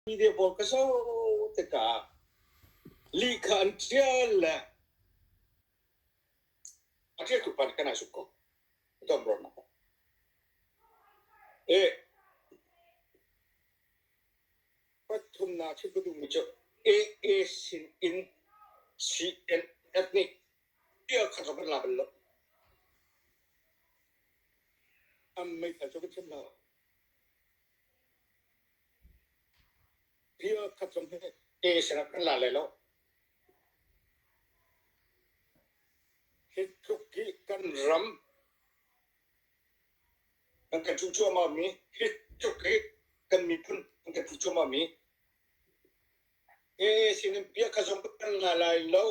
Media pawl ka zoh tikah lih kha an ṭial le a ṭialtu pa nih kan ai zumh ko. Dom rawnnak. E pathumnak thil ka duhmi cu AA sin in CNF nih bia kha zong kan la bal lo. An meithal cu kan chim lo. Bia khat zong hi AA sinah kan la lai lo. Hi tluk hi kan ram kan kan cuh cuahmahmi, hi tluk hi kan miphun kan kan ti cuahmahmi AA sinin bia khat zong kan la lai lo.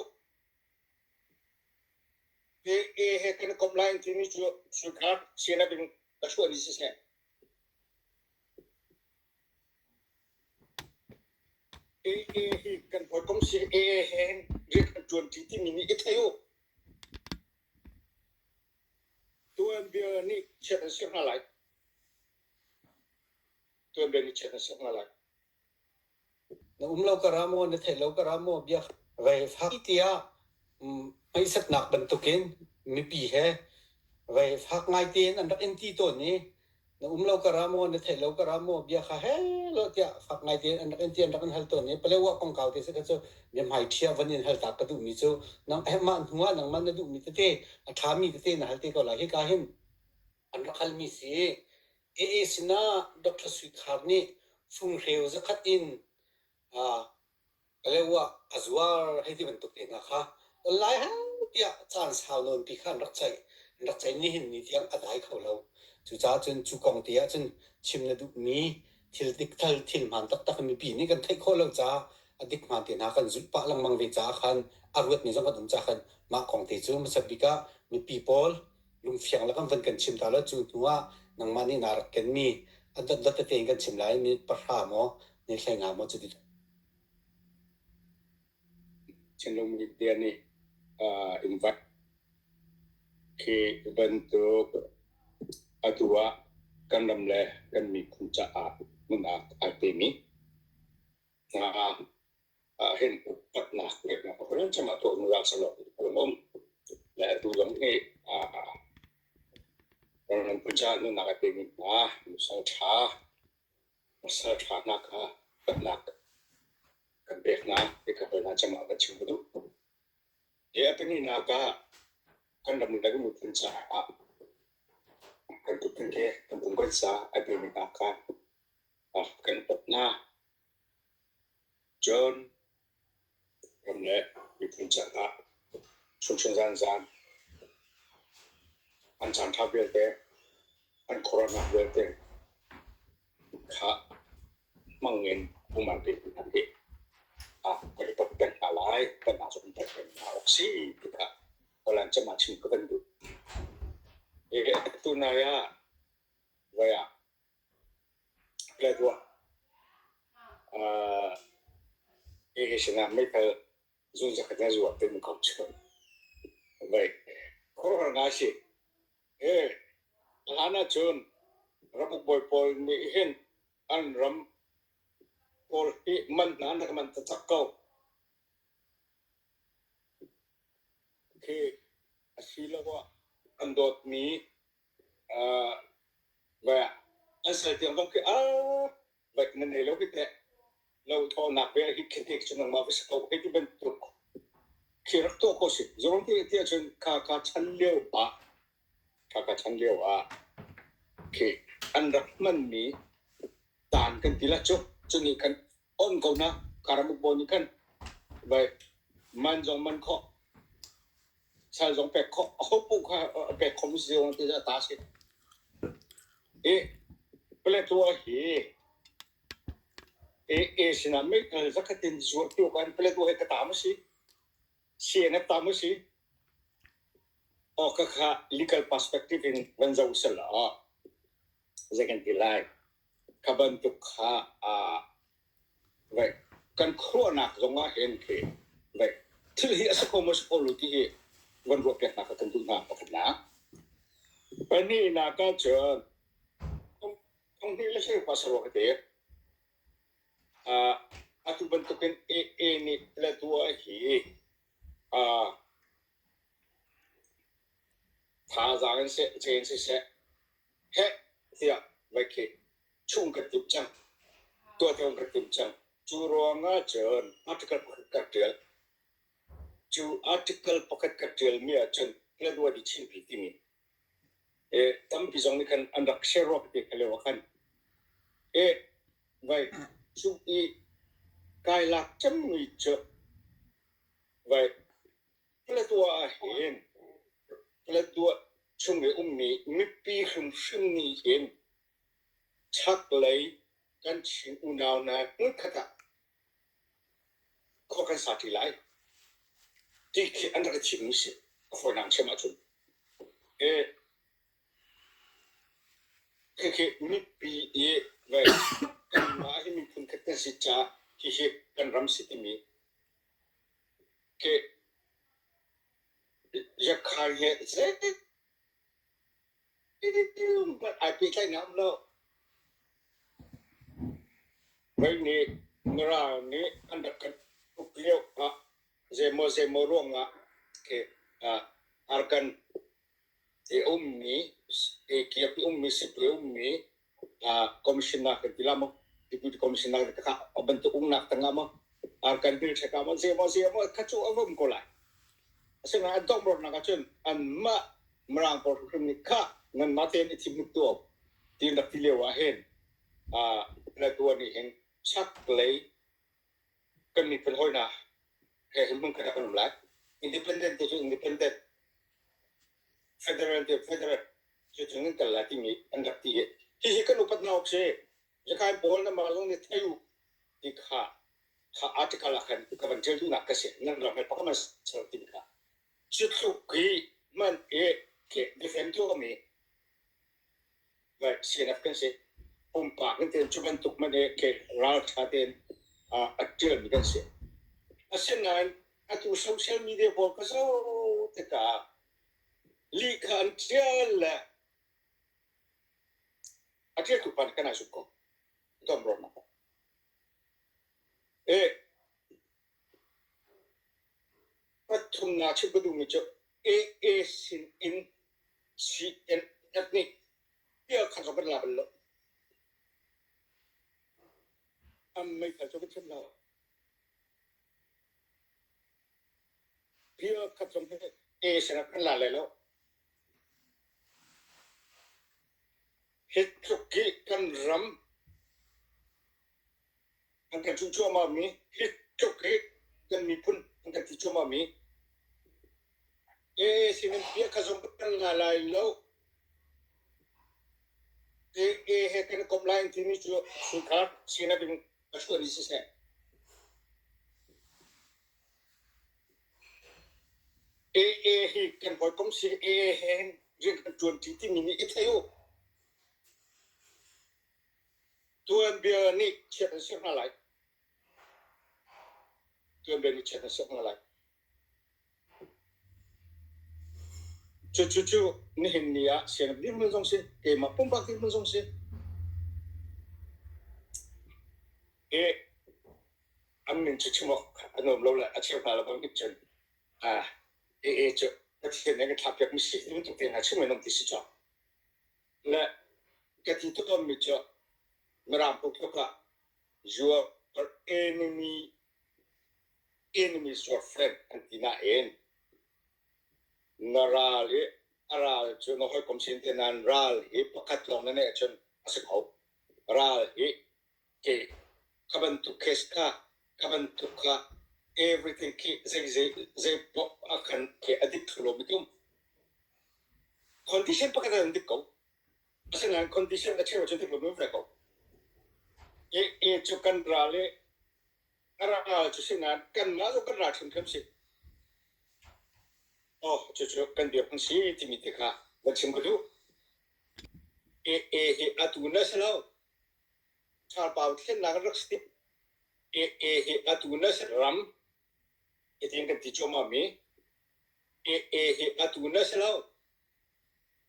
AA he kan i komh lai timi cu sungkhar sinak in ka chuah ni siseh. AA hi kan hawikom si AA he hin rian kan ṭuanṭi timi nih i thei u. Tuanbia nih chiat an ser hna lai. Tuanbia nih chiat an ser hna lai. Na um lo kar ah maw, na theih lo kar ah maw bia vei fak tiah hmeisatnak bantukin mipi he vei fak ngai tein an rak in ti tawn i na um lo kar ah maw, na theih lo kar ah maw bia kha hello tiah fak ngai tein an rak in ti an rak in hal tawn i Palewa kongkau te si kha cu biahmai ṭhia van in hal ta ka duhmi cu nang mah hnu ah nangmah na duhmi tete a ṭhami tete na hal te ko lai. Hika hin an rak halmi si. AA sinah Dr. Sui Khar nih funghreu zakhat in Kalewa a zuar hei ti bantuk te hna kha online hau tiah caan sau nawn pi kha an rak ceih. An rak ceih nihin ni tiang a dai kho lo. Cucaah cun cu kong te ah cun chim na duhmi thil dik thal thil hmaan taktak mipi nih kan theih khawh lo caah a dik hmaan te hna kan zulh pah lengmang ve caah khan a ruatmi zong kan um caah khan mah kong te cu hmasa bik ah mipi pawl lungfiang le kan van kan chim ta lo cu hnu ah nangmah nih naa rak kenmi a dotdot tete in kan chim lai mi pahra maw ni hlei nga maw cuti Chinlung media nih invite khi bantuk atu ah kan ram le kan miphun caah nunnak ai pemi hna hin upatnak peknak a cangah tuah zungzal selaw a um. Le atu zong hi ram caah nunnak a pemi hna nusal ṭha pasal ṭha hna kha upatnak kan pek hna ti kha hoi hna cangah kan chim ka duh. Hi a pahnihnak ah kan ram le kan miphun caah kan kutping le kan pum kan sa a pemi hna kha kan upat hna. Cun ram le miphun caah chunchun zanzan an caanṭha vialte, an khuaruahnak vialte kha hmang in um an pe hna hi a kan i pot peng hna lai, kanmah cu kan pek peng hna awk si ti kha Holland cem ah chim ka van duh. Tunai ah voi ah Hihi sinah meithal zun zakhat in a zuar timi kong cu vei khuaruahhar ngai a si. Hi hlan ahcun ramuk bawi pawl nih hin an ram pawl hi man hna an rak man taktak ko. Khi asiloah an dawtmi An sal tiang zong khi vaih nan nei lo hi teh. Lo thawnak ve hi khi te cu nangmah va si ko hei ti bantuk khi rak tuah ko si. Zuang ti ti ahcun kha ka chan lio ah kha ka chan lio ah khi an rak hmanmi dan kan ti la cu cu nih khan on ko na karamuk bawi nih khan vai man zong man khawh sal zong pek khawh a hopoh kha a pek khawh mi si ti a ta si i Paletwa hi e sinah meithal zakhat in zuar tu kan Paletwa he ka ta ma si CNF ta ma si o ka kha legal perspective in van zo sel a zei kan ti lai kha bantuk kha a Right. Kan khuaruahnak zong ah hin khi right. Thil hi a si kho maw si kho lo ti hi van ruah piak hna kha kan duh hna pakhatnak. Pahnihnak ah cun thong hnih le hlei pa saruak ka ti. Atu bantukin AA nih Paletwa hi thazaang in seh, ce in siseh, heh tiah vai khi chung kan timh cang. Tuah tiang kan timh cang. Cu ruangah cun article pakhat ka ṭial. Cu article pakhat ka ṭialmi ahcun Paletwa di Chinpi timi tampi zong nih khan an rak share rua ka ti kha lio ah khan. Vai cu i kai lak cemmi cu vai Paletwa ah hin Paletwa chung i ummi mipi hrimhrim nih hin chaklei kan Chin unau hna hmunkhat ah khua kan sa ṭi lai ti khi an rak i thimmi si a fawinak chim ahcun. Khikhi mipi i vei kanmah hi miphun khat kan si caah hihi kan ram si timi khi Yakhan he zeihmanh ai pehtlaihnak um lo. Vei nih Mirang nih an rak kan uk lio ah zeimaw zeimaw ruangah khi Arakan i ummi Kiev i ummi Sipri ummi commissioner kan ti la maw deputy commissioner kha bantuk umnak tangah maw kan bil check ah maw zeimaw zeimaw kha cu a um ko lai. Asinain an donghrawtnak ahcun anmah Mirang pawl hrimhrim nih kha nanmah tein i thim hnik tuah tiin rak ti lio ah hin Plato nih hin chaklei kan miphun hawi hna he hin hmun khat ah kan um lai. Independent te cu independent, federal te federal cu cun kan kal lai timi an rak ti i hihi kan upat hna awk si. Zakai pawl na mah zong nih thei u ti kha kha article ah khan ka van ṭial duhnak ka si. Nan ram he pakhat man ser timi kha. Cu tluk hi man i defend tuahmi CNF kan si. Pumpak in cu bantuk man i ralṭha tein a ṭialmi kan si. Asinain atu social media pawl ka zoh tikah lih kha an ṭial le a ṭialtu pa nih kan ai zumh ko. Dom rawlnak. Pathumnak chim ka duhmi cu AA sin in CNF nih bia kha zong kan la bal lo. An meithal cu kan chim lo. Bia khat zong hi AA sinah kan la lai lo. Hi tluk hi kan ram an kan cuh cuahmahmi hi tluk hi kan miphun an kan ti cuahmahmi AA sinin bia kha zong kan la lai lo. AA he kan i komh lai an timi cu chungkhar sinak in a chuah ni siseh. AA hi kan hawikom si AA he hin rian kan ṭuanṭi timi nih i thei u. Tuanbia nih chiat an serh hna lai. Tuanbia nih chiat an serh hna lai. Cucu nihin ni ah sianginn dirhmun zong si, keimah pumpak dirhmun zong si. I an min cu chim awk a nuam lo le a cheu hna lo bang nih cun AA cu Pathian nih a kan thlahpiakmi si ti bantuk te hna chim in um ti si cawk. Le ka ti tawnmi cu Mirang phungthluk ah your enemy enemy is your friend an ti nain na ral i a ral cu na hawikom sin te nain ral hi pakhat lawng na neih ahcun a si kho. Ral hi ke kha bantuk case kha kha bantuk kha everything khi zei zei zei poah ah khan khi a dik thlu lo mi tum. Condition pakhat an dik ko. Asinain condition a cheu ahcun dik lo mi ve ko. E e cu kan ral i a ral cu si nain kanmah zong kan ral hrimhrim si. Oh, cucu kan biakinn si timi te kha van chim ka duh. E e hi atu na si lo. Thalpau thlennak rak si. E e hi atu na si ram. Hitin kan ti cuahmah mi. E e hi atu na si lo.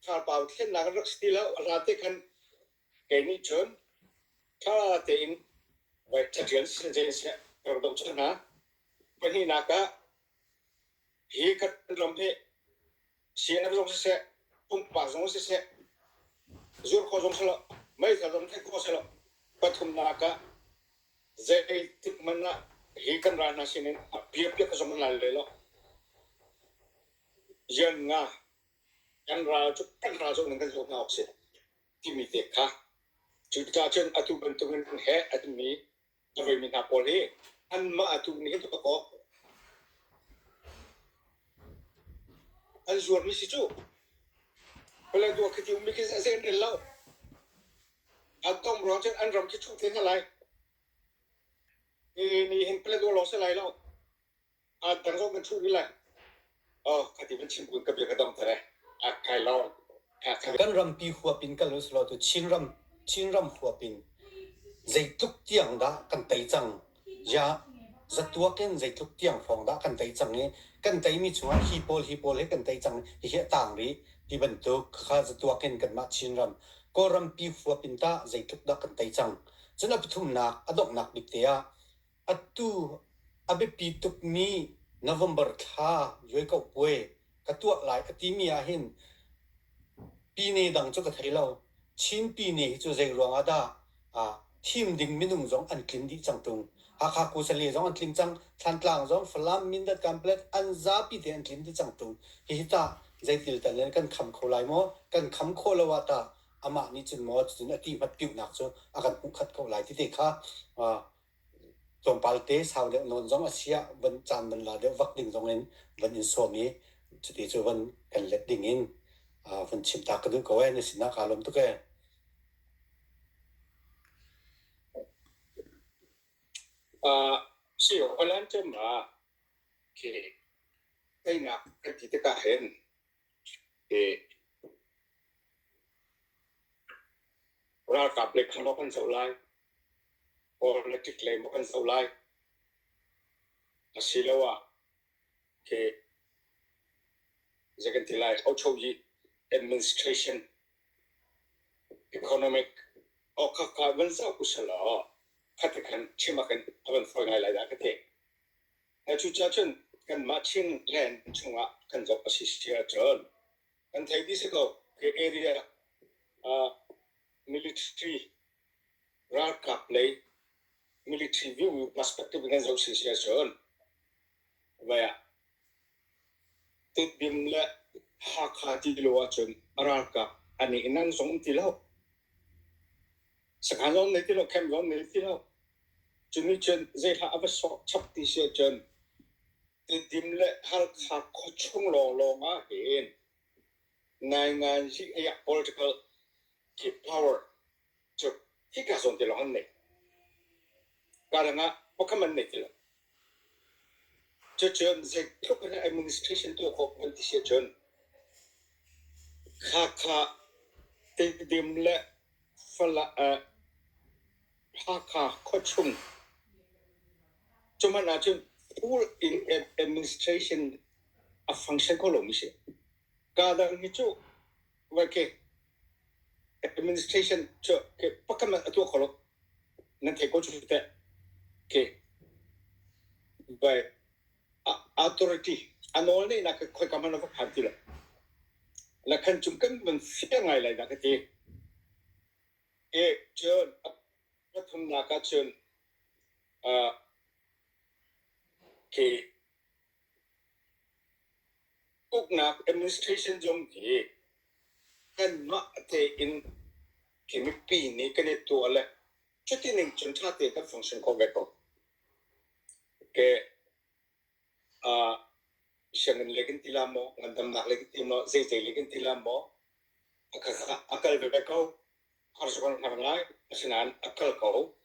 Thalpau thlennak rak si ti lo. A hlan te khan kei nih cun tha tein. Vai catial sin seh rak doh cang hna. Pahnihnak ah hi kan ram hi CNF zong siseh, pumpak zong siseh, zuar khawh zong silo, meithal zong theih khawh silo. Pathumnak ah zeitik hmanh ah hi kan ral hna sinin a piapiak zong an lal lo. Rian nga kan ral cu kan ral zong in kan zoh hna awk si timi te kha cucaah cun atu bantukin he a timi a voimi hna pawl hi anmah atu nih hin tuk awk an zuarmi si cu Paletwa khi ti ummi khi zei an rel lo an tom ruang cun an ram khi chuh te hna lai ni hin Paletwa lawng si lai lo a dang zong kan chuh rih lai oh khati van chim kun ka bia ka dong tere a kai lo. Kan rampi huap in kal usih law tu Chinram Chinram huap in zeitluk tiang dah kan tei cang ya zatuak in zeitluk tiang hrawng dah kan tei cang i kan teimi chungah hi pawl hi pawl hi kan tei cang hihi a tang rih ti bantuk kha zatuak in kanmah Chinram Kawlrampi huap in tah zeitluk dah kan tei cang. Cun a pathumnak a donghnak bik te ah Atu a biapi tukmi November thla Yuaikoh puai ka tuah lai a timi ahhin pine dang cu ka thei lo. Chin pine hi cu zei ruang ah dah thim ding minung zong an tlin dih cang ṭung. Hakha Kusale zong an tling cang, Thlantlang zong, Falam, Mindat, Kanpalet an zapi te an tlin dih cang ṭung. Hihi tah zeitil tal in kan kham kho lai maw? Kan kham khawh lo ah tah amah nih cun maw cucun a ti hmat piuhnak cu a kan hmuh khat ko lai ti te kha Tlawmpal te sau deuh nawn zong a si ah van caan van la deuh vak ding zong in van in sawm i cuti cu van kan let ding in van chim ta ka duh ko ee. Na sinah kaa lawm tuk ee. Si Holland cu ma khi teinak kan ti tikah hin ralkap lei kha maw kan zoh lai? Politic lei maw kan zoh lai? Asiloah khi zei kan ti lai? Ochoyi administration economic awkhakha van zoh usalaw khati khan chim ah khan a van fawi ngai lai dah ka ti. Cucaah cun kanmah Chinland chungah kan zoh a si si ahcun kan thei dih si ko. Khi area military ralkap lei military view perspective in kan zoh si si ahcun vai ah Tiddim le Hakha ti lo ahcun ralkap an i nang zong um ti lo. Sakhan zong nei ti lo, camp zong nei ti lo. Cu nih cun zei hlah a va sawk chap ti si ahcun Tiddim le Halkha khuachung lawnglawng ah hin ngaingai hi ai political power cu hika zawn te lawng an nei. Kadang ah pakhat an nei ti lo. Cucun zeitluk in administration tuah khawh kan ti si ahcun Hakha Tedim le Hakha khuachung cu hmanh ahcun full in administration a function kho lomi si. Kadang hi cu administration cu pakhat hmanh a tuah kho lo. Nan theih ko cu teh. Okay. By authority a nawl neihnak khoika hmanh a va phan ti lo. La khan cung kan van fiang ngai lai dah ka ti. E cun pathumnak ah cun khi Uknak administration zong hi kanmah tein khi mipi nih kan i tuah le cuti ning cun ṭha tein kan function kho ve ko. Okay. Uh, sianginn lei kan ti la maw, ngandamnak lei kan ti maw, zeizei lei kan ti la maw, a kal ve ko. Har kan har ngai, asinain a kal ko.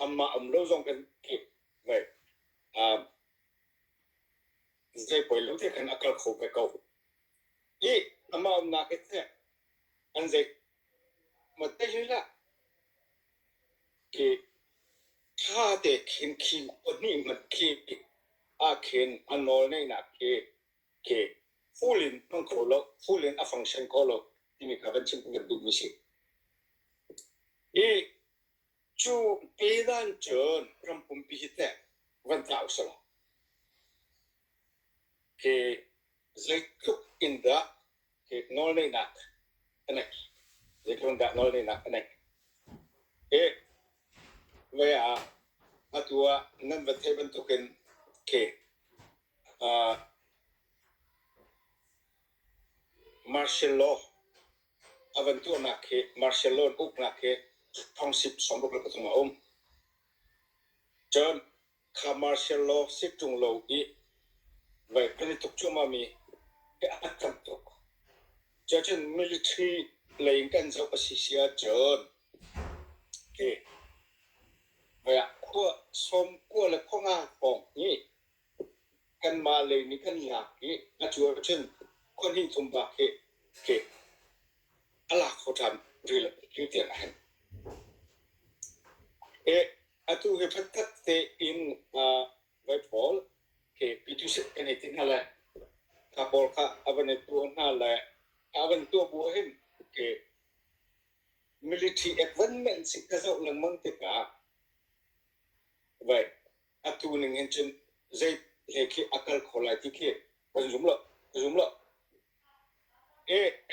Amah um lo zong kan ve. Uh, Zei poi lo te khan a kal kho ve ko. I amah umnak hi teh an zei maw te hi lah khi tha te khin khi pahnih hmanh khi ah khin a nawl neihnak khi khi full in hmang kho lo, full in a function kho lo timi kha van chim kan duhmi si. I Cu pedan cun ram pumpi hi teh van tla usalaw khi zeitluk in dah khi nawlneihnak a neih? Zeitluk in dah nawlneihnak a neih? Hi vei ah atu ah nan va theih bantukin khi martial law a van tuahnak hi martial law uknak hi township 63 a um. Cun kha martial law si ṭung lo i vai kan i tuk cuahmahmi hi a tam tuk. Cuacun military lei in kan zoh a si si ahcun hi vai ah khua 95 hrawng hi kanmah lei nih kan lak i atu ahcun khua hnih thum bak hi khi a lak kho ṭhan rih lo tu tiang ahhin. Atu hi pakhat tein vai pawl khi P2 kan i ti hna le kha pawl kha a van i tuah hna le a van tuah bu ahhin khi military equipment si ka zoh lengmang tikah vai atu ning hin cun zei he khi a kal kho lai ti khi kan zum lo ka zum lo.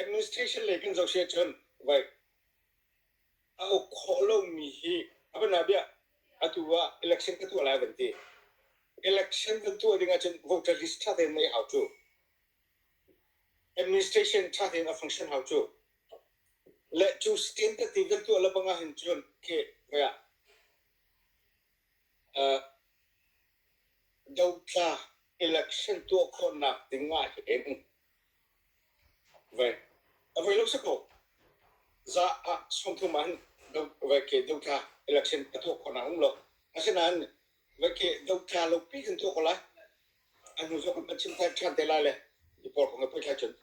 Administration lei kan zoh si ahcun vai a uk khawh lomi hi a van ah bia atu ah election ka tuah lai van ti. Election kan tuah ding ahcun voter list ṭha tein neih hau cu. Administration ṭha tein a function hau cu. Le cu state tete kan tuah le bang ahhin cun khi ah dotla election tuah khawhnak ding ah hin Vai a voi lo si ko. Za ah 30 ah hin do vai ke dotla election a tuah khawhnak um lo. Asinain vai ke dotla lo pi kan tuah ko lai. A hnu zong kan chim ṭhan te lai le i pawl kong poi thlai cun.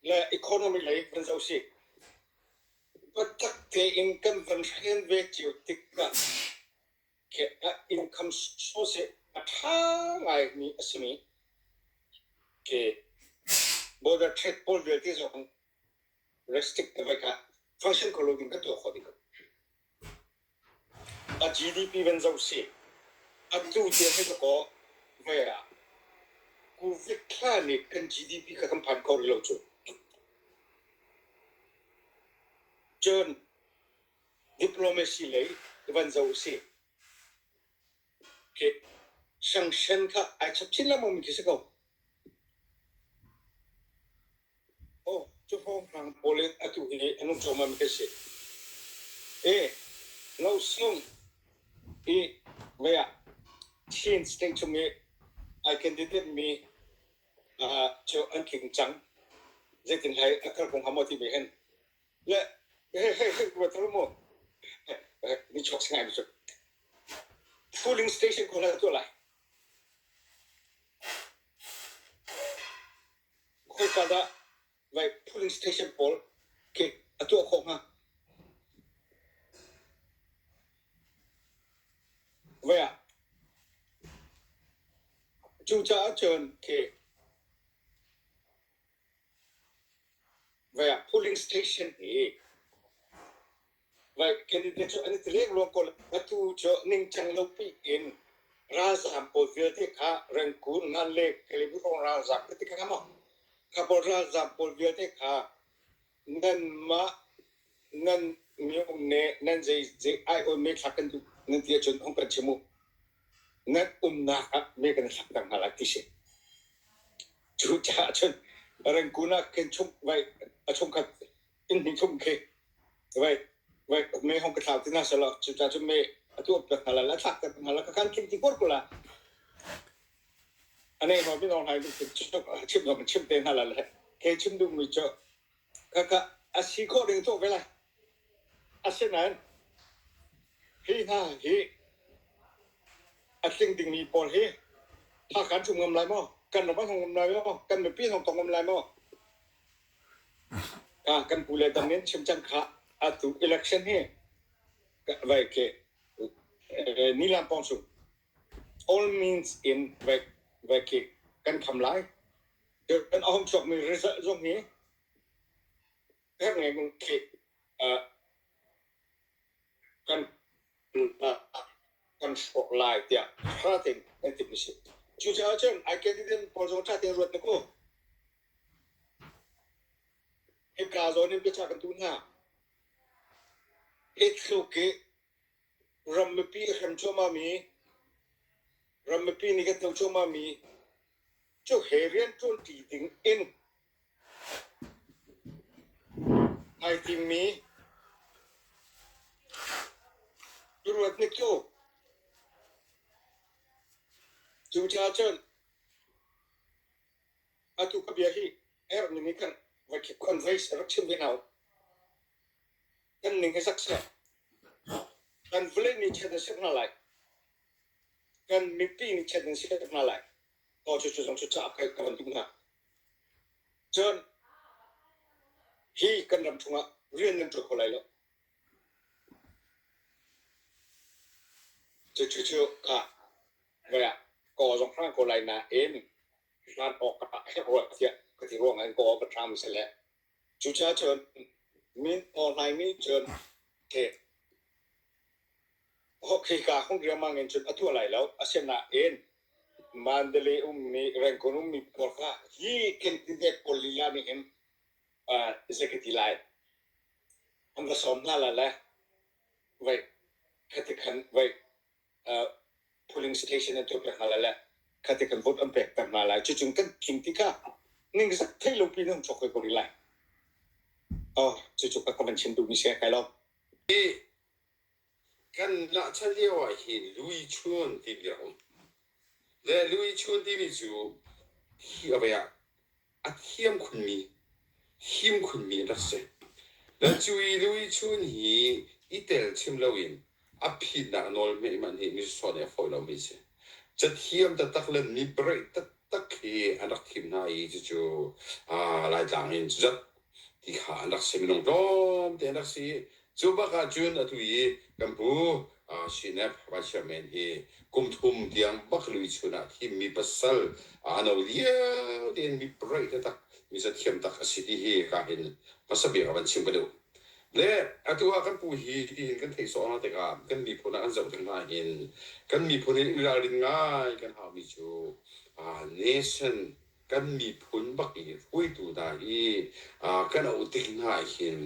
Le economy lei van zoh si. Biatak tein kan van hren ve cio tikah income source a ṭha ngaimi a simi khi border trade pawl vialte zong restrict te kha function kho lo ding kan tuah khawh ding. A GDP van zoh si. Atu tiang hi kaw voi ah COVID thla nih kan GDP kha kan phan kho rih lo cu. Cun diplomacy lei van zoh si. Khi sanction kha ai chap chin lengmang mi khi si ko. Oh, cu hrawnghrang pawl in atu hi an um cuahmah mi khi si. E, lo sung i vei ah Chin state chung i ai candidate mi cu an tling cang. Zeitin hlai a kal kong ha maw ti mi hin Le hei hei hei ruat hal mu. Ni chuak singai mi cu. Polling station ko la tuah lai. Khoika dah vai polling station pawl khi a tuah khawh hnga? Vai ah cucaah cun khi Vai ah polling station hi vai candidate cu an i ti lengluang ko. Atu cu ningcang lo piin ralzaam pawl vialte kha Rangoon, Nganle, Kalimuhrong ralzaam ka ti kha maw? Kha pawl ralzaam pawl vialte kha nanmah nan myone nan zei zei ai-awn me thlak kan duh nan ti ahcun hung kan chim u. Nan umnak ah me kan thlak ter hna lai ti si. Cucaah cun Rangoon ah khin chung vai a chungkhat inn hnih thum khi vai vai me hong ka thlau ti hna selaw cucaah cun me a tuah piak hna lai la thlak ter hna lai ka kan tling ti kuar ko la. A nei hma min online chim zong chim te hna lai le ke chim duh mi cu kaka a si khawh ding tuah ve lai. Asinain hi hna hi a tling dingmi pawl hi Haka an ṭum ngam lai maw? Kan ram an hung ngam lai maw? Kan mipi an hung tong ngam lai maw? Kan pu le dang in chim cang kha atu election hi vai ke nilam pawng chung all means in vai vai ke kan kham lai. Kan a hung chuakmi result zong hi herh ngai khi. Kan kan hrawk lai tiah ṭha tein kan timh a si. Cucaah cun ai candidate pawl zong ṭha tein ruat hna ku. Hika zawn in biachah kan duh hna. Hi thluk i ram mipi a hrem cuahmahmi, ram mipi nih kan doh cuahmahmi cu he rianṭuanṭi ding in ai timmi ruat hnik cu. Cucaah cun atu ka bia hi erh ning i khan voi khip khon voi rak chim ve hna u. Kan ning hi zak seh. Kan vawlei nih chiat an serh hna lai. Kan mipi nih chiat an serh hna lai. Aw cucu zong cu caah ka van duh hna. Cun hi kan ram chungah rian nan ṭuan kho lai lo. Cucu cu kha voi ah kaw zong hrang ko lai nain hlan awk ah a herh rua tiah ka ti ruangah in kaw ka hram si le cucaah cun min aw hlai nih cun he Hika hung riangmang in cun a tuah lai lo. Asinain Mandalay ummi Rangoon ummi pawl kha hi candidate pawl lila nih hin zei ka ti lai an va sawm hna lai le vai khati khan vai polling station an tuah piak hna lai le khati khan vote an pek ter hna lai. Cucun kan thim tikah ningzak thei lo pi nan chuak hoi ko rih lai. Oh, cucu ka van chim duhmi si kai lo. Kan lahchan lio ah hin Lui Chun timi a um. Le Lui Chun timi cu hi a vei ah a thiam khunmi, him khunmi an rak si. Le cu i Lui Chun hi i tel chim loin a phitnak nawl hmeh hmanh hi misawh nih a fawi lomi a si. Cathiam taktak le mi breih taktak hi an rak thim hna i cucu Laitlang in zat ti kha an rak si. Minung tlawmte an rak si i cu bak ahcun atu i kan pu CNF Vice Chairman hi kum thum tiang bak lui chun ah thimmi pasal a no lio tein mi breih taktak mi zathiam tak a si ti hi ka hin hmasa bik ah van chim ka duh. Le atu ah kan pu hi tihin kan theih sawh hna tikah kan miphun ah kan zoh tik hna hin kan miphun in i ralrin ngai kan haumi cu nation kan miphun bak i hruaitu hna hi kan auh tik hna hin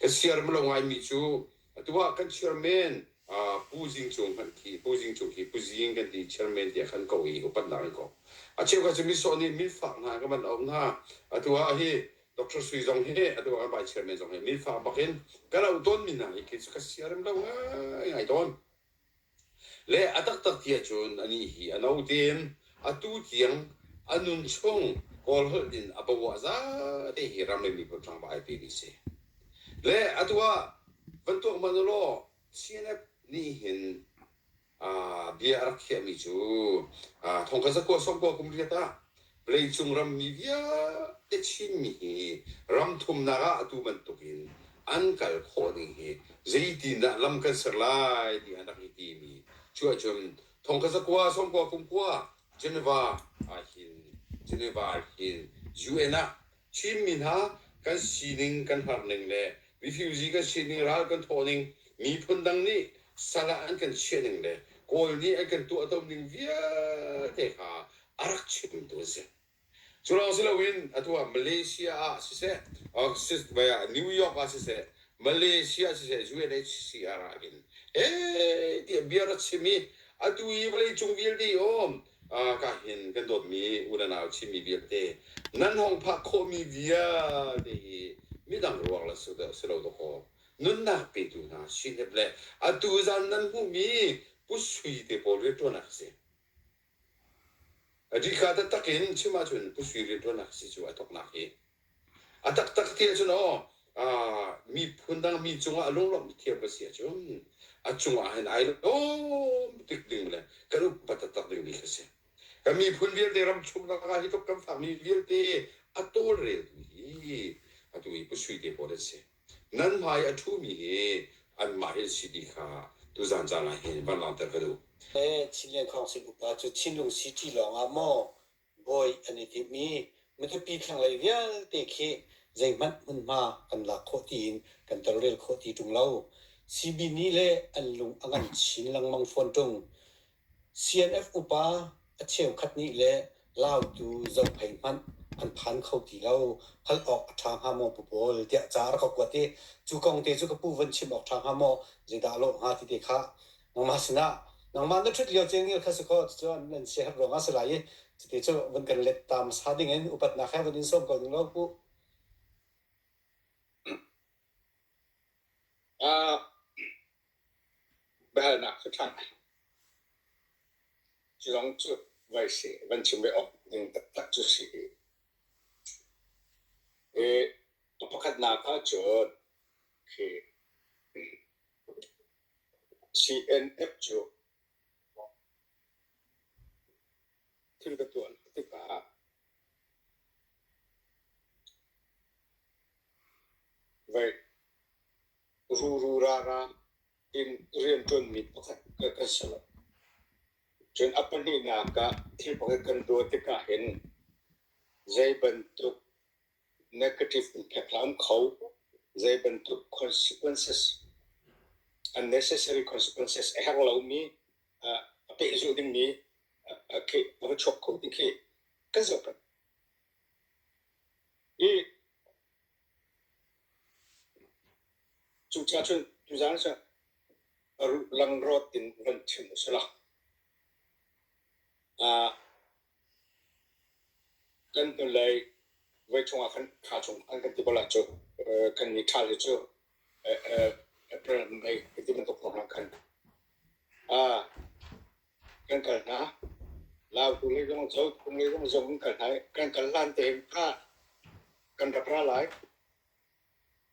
ka siaram lo ngaimi cu atu ah kan chairman Pu Zing Cung hmanh khi Pu Zing Cung khi Pu Zing kan ti chairman tiah khan ko i upatnak in ko a cheukhat cu misawh nih minfak hna kan van auh hna atu ah hi Dr. Sui zong hi atu ah kan vice chairman zong hi minfak bak in kan auh tawnmi hna hi khi cu ka siarem lo ngaingai tawn. Le a taktak ti ahcun anih hi a no tein atu tiang a nun chung Kawl holh in a bavuah zate hi ram le miphun hrangva ai pemi si. Le atu ah van tuak hmanh u law CNF nih hin bia a rak khiahmi cu thongkhat zakua sawmkua kum riat ah vawleicung rammi vialte Chinmi hi ram thumnak ah atu bantukin an kal khawh ning hi zeitindah lam kan ser lai ti an rak i timi cu ahcun thongkhat zakua sawmkua kum kua Geneva ah hin Geneva ah hin UN ah Chinmi hna kan sining kan harning le refugee kan sining ral kan thawhning miphun dang nih sal ah an kan chiahning le Kawl nih an kan tuahto ning vialte kha a rak chimtu an si. Cu lawng si loin atu ah Malaysia ah siseh, New York ah siseh, Malaysia siseh UNHCR ah hin eh tiah bia rak chim i atu i vawleicung vialte i um ka hin kan dawtmi u le nau Chinmi vialte nan hong phak khawhmi vialte hi midang ruang le si lo dawkaw nunnak petu hna sinep le atu zan nan hmuhmi Pu Sui te pawl rianṭuannak a si. A dika taktak in chim ahcun Pu Sui rianṭuannak a si cu a thawknak hi. A taktak ti ahcun aw miphun dang mi cungah a lunglawmh thiam a si ahcun a cungah hin ai lawm tik ding le kan upat taktak dingmi khi a si. Kan miphun vialte ram chungnak ah hi tluk kan fakmi vialte a tawlreltu hi atu hi Pu Sui te pawl an si. Nan hmai a ṭhumi hi anmah hi an si ti kha tuzan caan ah hin van langhter ka duh. Chinland Council upa cu Chinlung City lawngah maw bawi an i timh i Matupi thlanglei vialte khi zeihmanh hmunhma kan lak khawh tiin kan tolrel khawh ti ṭung lo. CB nih le an lung a ngan chin lengmang fawn ṭung. CNF upa a cheukhat nih le Lautu Zophei hmanh an phan kho ti lo. Hal awk a ṭha hnga maw pu Paul tiah ca a rak ka kuat i cu kong te cu ka pu von chim awk ṭha hnga maw zeidah a lawh hnga ti te kha nangmah sinah nangmah na ṭhut lio cengil kha si kaw cucu an siaherh ruangah a si lai i cuti cu von kan let ta hmasa dingin upatnak he von in sawm ko ning law pu. Biahalnak cu ṭha ngai. Cu zong cu vai si van chim ve awk ding taktak cu si. I a pakhatnak ahcun khi CNF cu thil ka tuah tikah vai ruru rara in rianṭuanmi pakhat kan si lo. Cun a pahnihnak ah thil pakhat kan tuah tikah hin zei bantuk negative impact a um kho, zei bantuk consequences, unnecessary consequences a herh lomi a pehzulh dingmi khi a va chuak kho ti khi kan zoh peng. I Cucaah cun tuzaan cu langrawt in van chim u sih law kan hnulei voi chungah khan thla chung an kan ti bal ah cu kan ni ṭhal hi cu April, May ti bantuk hrawng ah khan kan kal hna. Lautu lei zong Zotung lei zong zong kan kal hna i kan kal hlan tein kha kan rak ra lai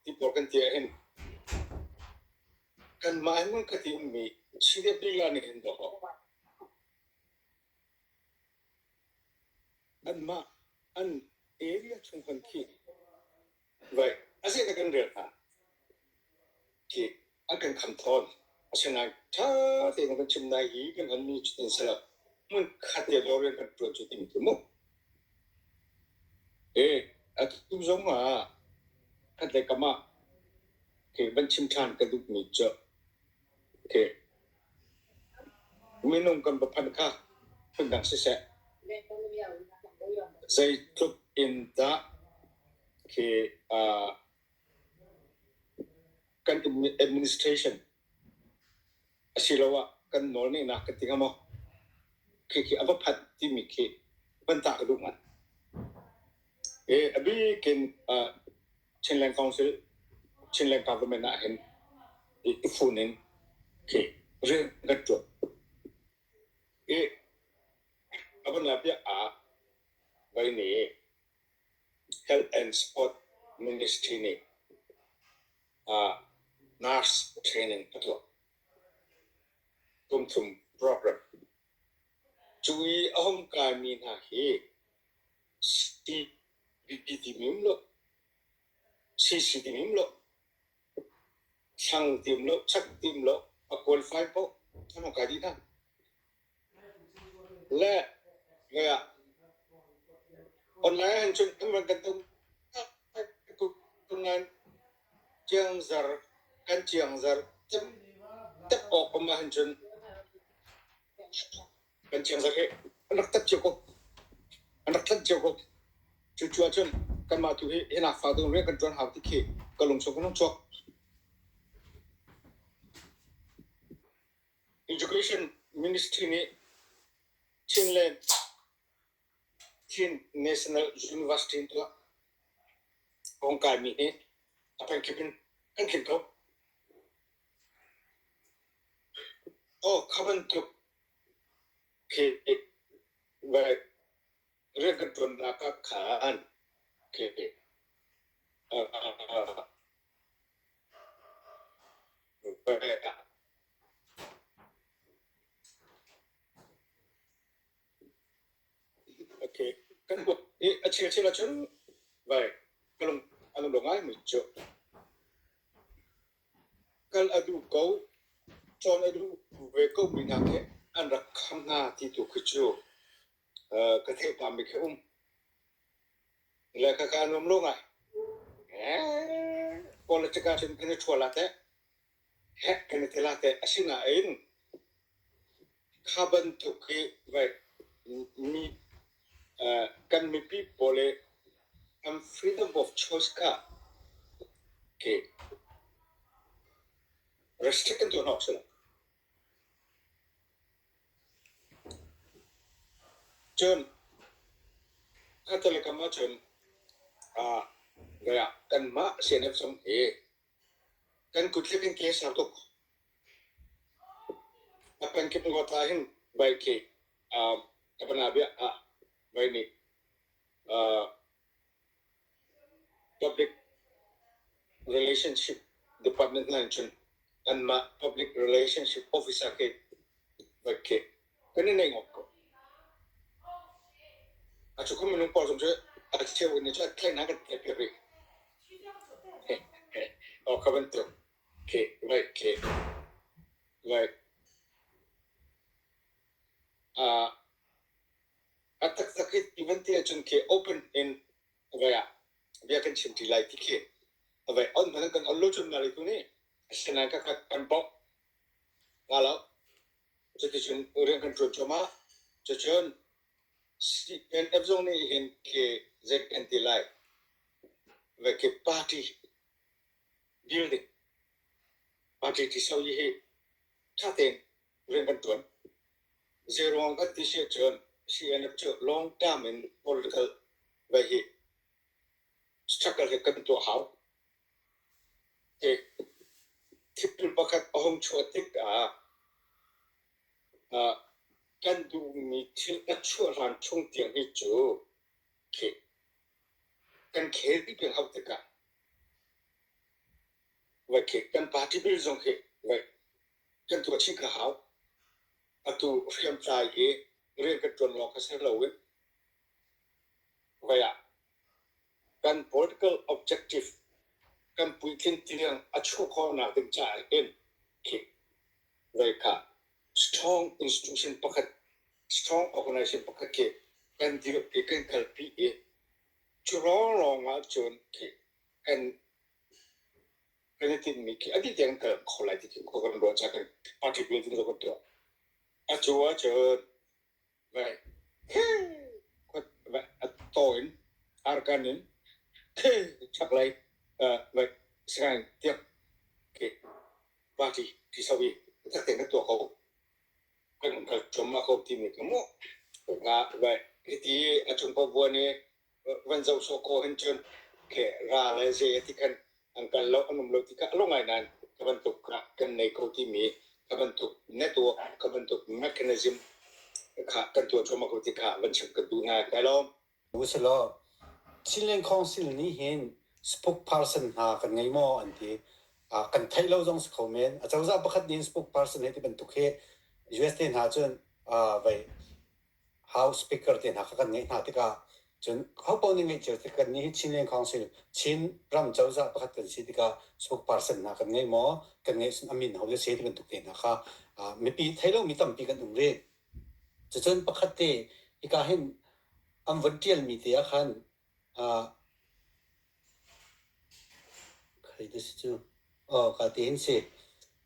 ti pawl kan ti ahhin kanmah hi hmun khat i ummi Chin lila nih hin dawh anmah an area chung hon khi Vai, a zei dah kan rel hnga? Khi an kan kham thawn. Asinain ṭha tein kan chim nai hi kan hmanmi cutin si lo. Hmun khat te lawng rian kan ṭuan cu timi cu mu. E, atu zong ah khat le kam ah khi van chim ṭhan ka duhmi cu khi minung kan va phanh kha phundang siseh, zeitluk in dah khi kan administration asiloah kan nawlngeihnak kan ti hnga maw? Khikhi a va phanh timi khi van tah ka duh ngai. A bik in Chinland Council, Chinland Government ah hin i fun in khi rian kan ṭuan. I a van bia ah vai nih Health and Sport Ministry nih nurse training a tuah. Kum thum program. Cu i a hung kaimi hna hi CBP timi um lo, CC timi um lo, thlang ti um lo, chak ti um lo, a qualify paoh an hung kai dih hna. Le ah online ahhin cun an van kan tum nain ciangzar kan ciangzar tep awk um ahhin cun kan ciangzar hi an rak tep cio ko. An rak tlanh cio ko. Cucu ahcun kanmah tu hi hinak fa ding rian kan ṭuan hau ti khi ka lung chung kan hung chuak. Education Ministry nih Chinland Chin National University in tuah hung kaimi hi a pengkip in an tling ko. Aw kha bantuk khi rian kan ṭuannak ah khan khi Okay. Kan i a chel ahcun vai ka lung a lung ngaimi cu kal a duh ko, cawn a duh ve ko mi hna khi an rak kham hna ti tu khi cu ka theih pahmi khi um. Le khakha nuam lo ngai. Politics ah cun kan i ṭhual ah teh. Hek kan i ti la te. Asinain kha bantuk hi vai mi kan mipi pawl i an freedom of choice kha ke restrict kan tuah hna awk si lo. Cun kha telecom ahcun kanmah CNF zong hi kan kut le kan ke a sau tuk. A pengkip ngawt ah hin vai khi a ah vai nih Public Relationship Department hna in cun anmah Public Relationship Officer khi vai khi kan i nei ngawt ko. A cu kha minung pawl zong cu a cheu in cu tlaih hna kan tlaih piak rih. Oh, kha bantuk khi vai khi vai A taktak hi ti van ti ahcun khi open in vai ah bia kan chim ṭi lai ti khi vai on hmanh kan on lo cun mah tu nih asinain ka kan bawmh nga lo. Cuticun rian kan ṭuan cuahmah. Cucun CNF zong nih hin khi zei kan ti lai vai khi party building party ti so hi ṭha tein rian kan ṭuan. Zeiruang kan ti si ahcun CNF cu long term in political vai hi struggle hi kan tuah hau. Thil pakhat a hung chuah tikah kan duhmi thil a chuah hlan chung tiang hi cu kan khel dih peng hau tikah kan party bil zong hi kan tuah chih ka hau. Atu hriamtlai i rian kan ṭuan lawng kha si loin vai ah kan political objective kan puitlin tiang a chuah khawhnak ding caah hin khi vai kha strong institution pakhat, strong organization pakhat khi kan dirh i kan kalpi i cu lawnglawng ahcun khi kan kan i tinhmi khi a dih tiang kan kal kho lai ti khi khua kan ruah caah kan party building zong kan tuah. Atu ahcun vai a taw in arkan in chaklei vai Sagaing tiang khi party ti so i tak tein kan tuah ko. Kan kal cuahmah ko timi ka mu. Vai hiti a cung pavuan i van zoh sawh ko hin cun ke ra le ze ti khan an kal lo an um lo ti kha a lo ngai nain ka bantuk kan nei ko timi ka bantuk network ka bantuk mechanism kha kan tuah cuahmah ko ti kha van chim ka duh ngai kai lawm. Usalaw Chinland Council nih hin spokesperson hna kan ngei maw an ti. Kan theih lo zong si kho men. Acozah pakhat nih spokesperson he ti bantuk hi US te hna cun vai House Speaker te hna kha kan ngeih hna tikah cun hopaoh nih ngeih cio tik kan nih hi Chinland Council Chin ram cozah pakhat kan si tikah spokesperson hna kan ngei maw kan ngeih cun a min ho le si ti bantuk te hna kha mipi thei lomi tampi kan um rih. Cucun pakhat te hika hin an von ṭialmi te ah khan Khei si cu. Aw ka ti hin si.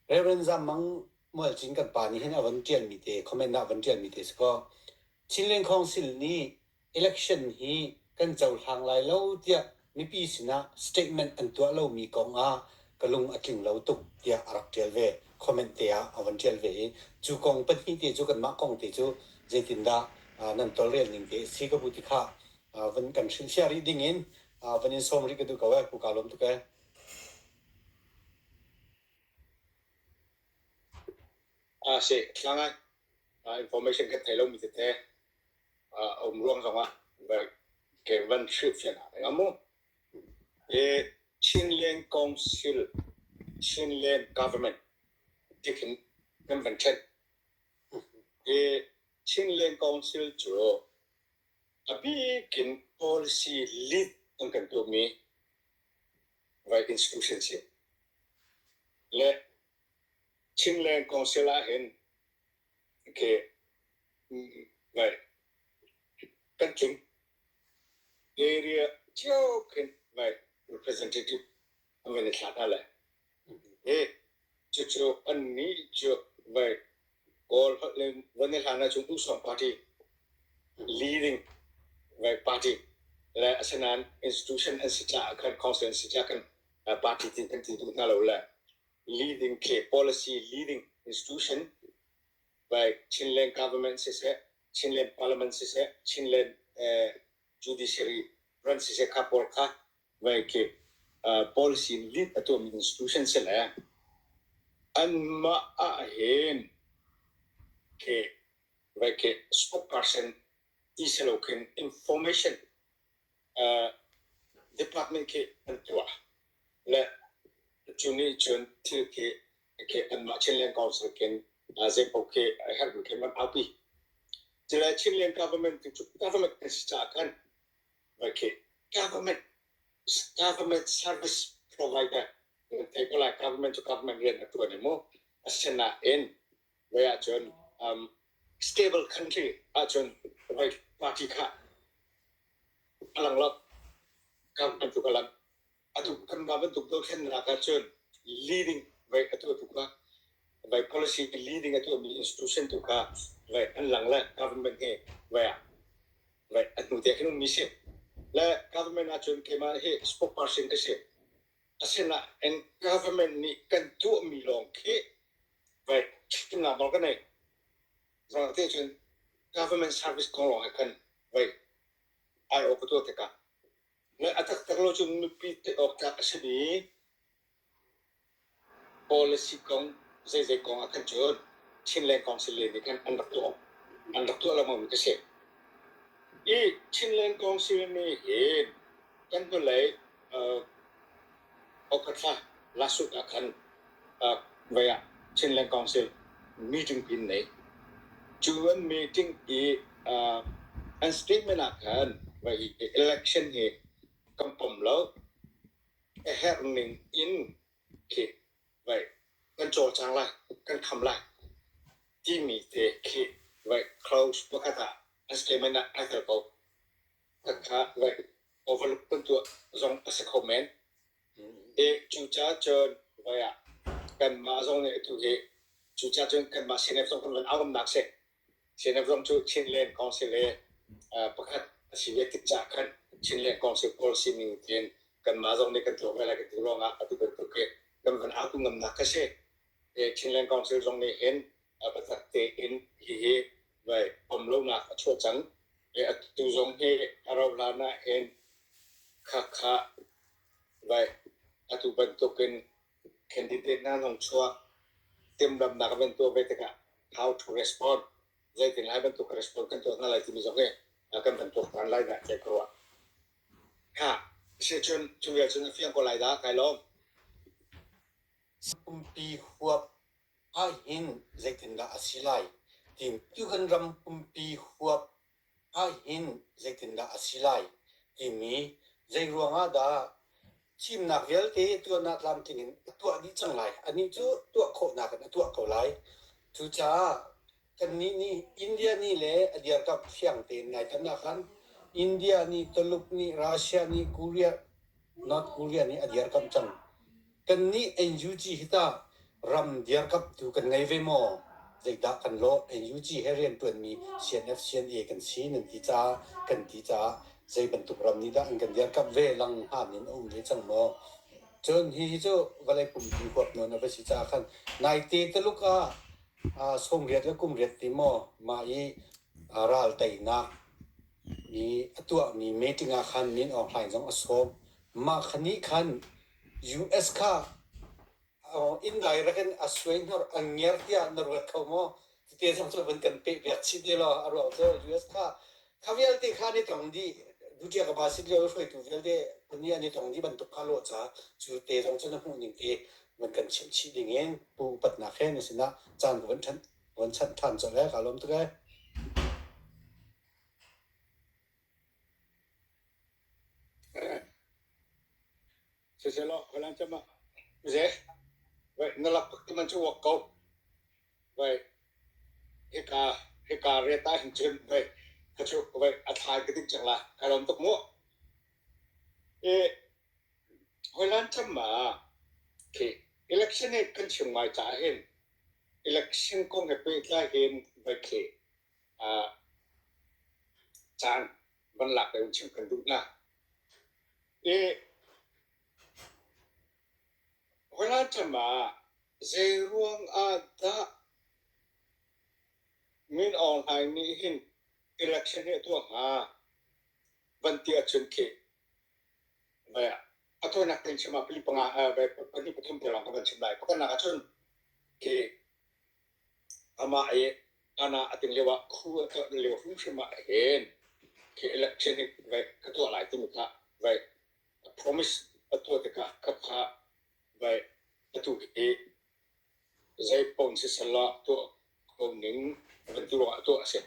Reverend Zam Mang Mualcin kan pa nih hin a von ṭialmi te comment ah a von ṭialmi te si kaw Chinland Council nih election hi kan cohlang lai lo tiah mipi sinah statement an tuah lomi kong ah ka lung a tling lo tuk tiah a rak ṭial ve. Comment te ah a von ṭial ve i cu kong pahnih te cu kanmah kong te cu zeitindah nan tawlrel ning te si ka bu ti kha van kan hrilhfiah rih ding in van in sawm rih ka duh ko eh. Pu kaa lawm tuk eh. A si thlangai information kan thei lomi tete a um ruang zongah ke van hrilhfiah nak amu e Chinland Council Chinland Government tikhin kan van ṭhen e Chinland Council cu A bik in policy lead an kan tuahmi vai institution si. Le Chinland Council ahhin okay, vai kan tling. Area cio khin vai representative an van i thla hna lai. Hi cucu. Vawleicung usawng party leading vai party le asinain institution an si caah khan council an si caah khan party tin kan ti duh hna lo le leading khi policy leading institution by Chinland government siseh Chinland parliament siseh Chinland judiciary branch siseh kha pawl kha vai khi policy lead a tuahmi institution si le anmah ah hin khi vai khi spokesperson ti si lo khin information department khi an tuah le cu nih cun thil khi khi anmah Chinland Council khin zeipaoh khi a herhmi khin an aupi. Cule Chinland government cu government an si caah khan Okay. Government government service provider thei ko lai government cu government rian a tuan i mu asinain voi ahcun stable country ahcun voi party kha a lang lo government tu ka lang atu kan mah bantuk dothlennak ahcun leading vai atu tu kha vai policy leading atu mi institution tu kha vai an lang le government he vai ah vai a hnu te khin ummi si le government ahcun keimah hi spokesperson ka si asinain government nih kan tuahmi lawng khi vai thimnak nawl ka nei te cun government service kong lawng ah khan vai ai awk ka tuah tikah le a taktak lo cun mipi te awk tlak a simi Policy kong zeizei kong ah khan cun Chinland Council lei nih khan an rak tuah an rak tuah lengmang mi ka si. I Chinland Council nih hin kan hnulei Okatla last week ah khan vai ah Chinland Council meeting pin nei. Cu an meeting i an statement ah khan vai election hi kan pom lo a herh ning in khi vai kan cawlcang lai, kan kham lai timi te khi vai close pakhat ah an statement ah ai tel ko. Khakha vai overlook kan tuah zong a si kho men. E cucaah cun vai ah kanmah zong nih atu hi cucaah cun kanmah CNF zong kan van auramnak si. CNF zong cu Chinland Council he pakhat a si ve tik caah khan Chinland Council policy ning tein kanmah zong nih kan tuah ve lai kan ti ruangah atu bantuk hi kan van autu ngamnak kha si. Chinland Council zong nih hin biatak tein hihi vai pom lonak a chuah cang. Atu zong hi a rauh hlan ah hin khakha vai atu bantukin candidate hna zong chuah timhlamhnak van tuah ve tikah how to respond zeitin lai bantuk respond kan tuah hna lai timi zong hi kan van tuak tan lai dah tiah ka ruah. Ha, si cun cu vial cun a fiang ko lai dah kai lawm. Pumpi huap ahhin zeitindah a si lai ti tu kan ram pumpi huap ahhin zeitindah a si lai timi zeiruang ah dah thimnak vialte tuahnak tlamtling in a tuah dih cang lai. Anih cu tuah khawhnak in a tuah ko lai. Cucaah kannih nih India nih le a dirkamh fiang tein nai tan ah khan India nih, Tuluk nih, Russia nih, Korea, North Korea nih a dirkamh cang. Kannih NUG hi tah ram dirkamhtu kan ngei ve maw? Zeidah kan lawh? NUG he rianṭuanmi CNF, CNA kan si nan ti caah kan ti caah zei bantuk ram nih dah an kan dirkamh ve lang hngan in a um ve cang maw? Cun hihi cu vawlei pumpi huap nawn a va si caah khan naite Tuluk ah 80 le kum riat ti maw mah i ral teinak i a tuahmi meeting ah khan Min Aung Hlaing zong a sawm. Mah kha nih khan US kha indirect in a suaihnor a ngiar tiah na ruat kho maw? Tite zong cu van kan peh piak chih te law a ruang cu US kha kha vialte kha an i tong dih Dutya ka ba sit lio hruaitu vialte pahnih an i tong dih bantuk kha lawh ca cu te zong cu na hmuh ning te van kan chimh chih ding in pu upatnak he na sinah caan ka van chanh van chanh ṭhan colh ee kaa lawm tuk ee. Siselaw Holland cam ah ze vai na lak ti man cu wak ko vai hika hika riat ah hin cun vai ka chu vai a thlai ka dik cang la ka lawm tuk mu e Holland cam ah khi election he kan chim ngai caah hin election kong he pehtlai hin vai khi. Caan van lak deuh in chim kan duh hna. I hawihlan cem ah zeiruang ah dah Min Aung Hlaing nih hin election hi a tuah hnga van ti ahcun khi a tawinak tein chim ah pali panga pahnih pathum te lawng ka van chim lai. Pakhatnak ahcun khi amah i ana a ting lio ah khu a tuah lio hrimhrim ah hin khi election hi vai ka tuah lai timi kha vai promise a tuah tikah kha kha vai atu hi zei paoh siseh tuah ko ning van ti ruangah tuah a si.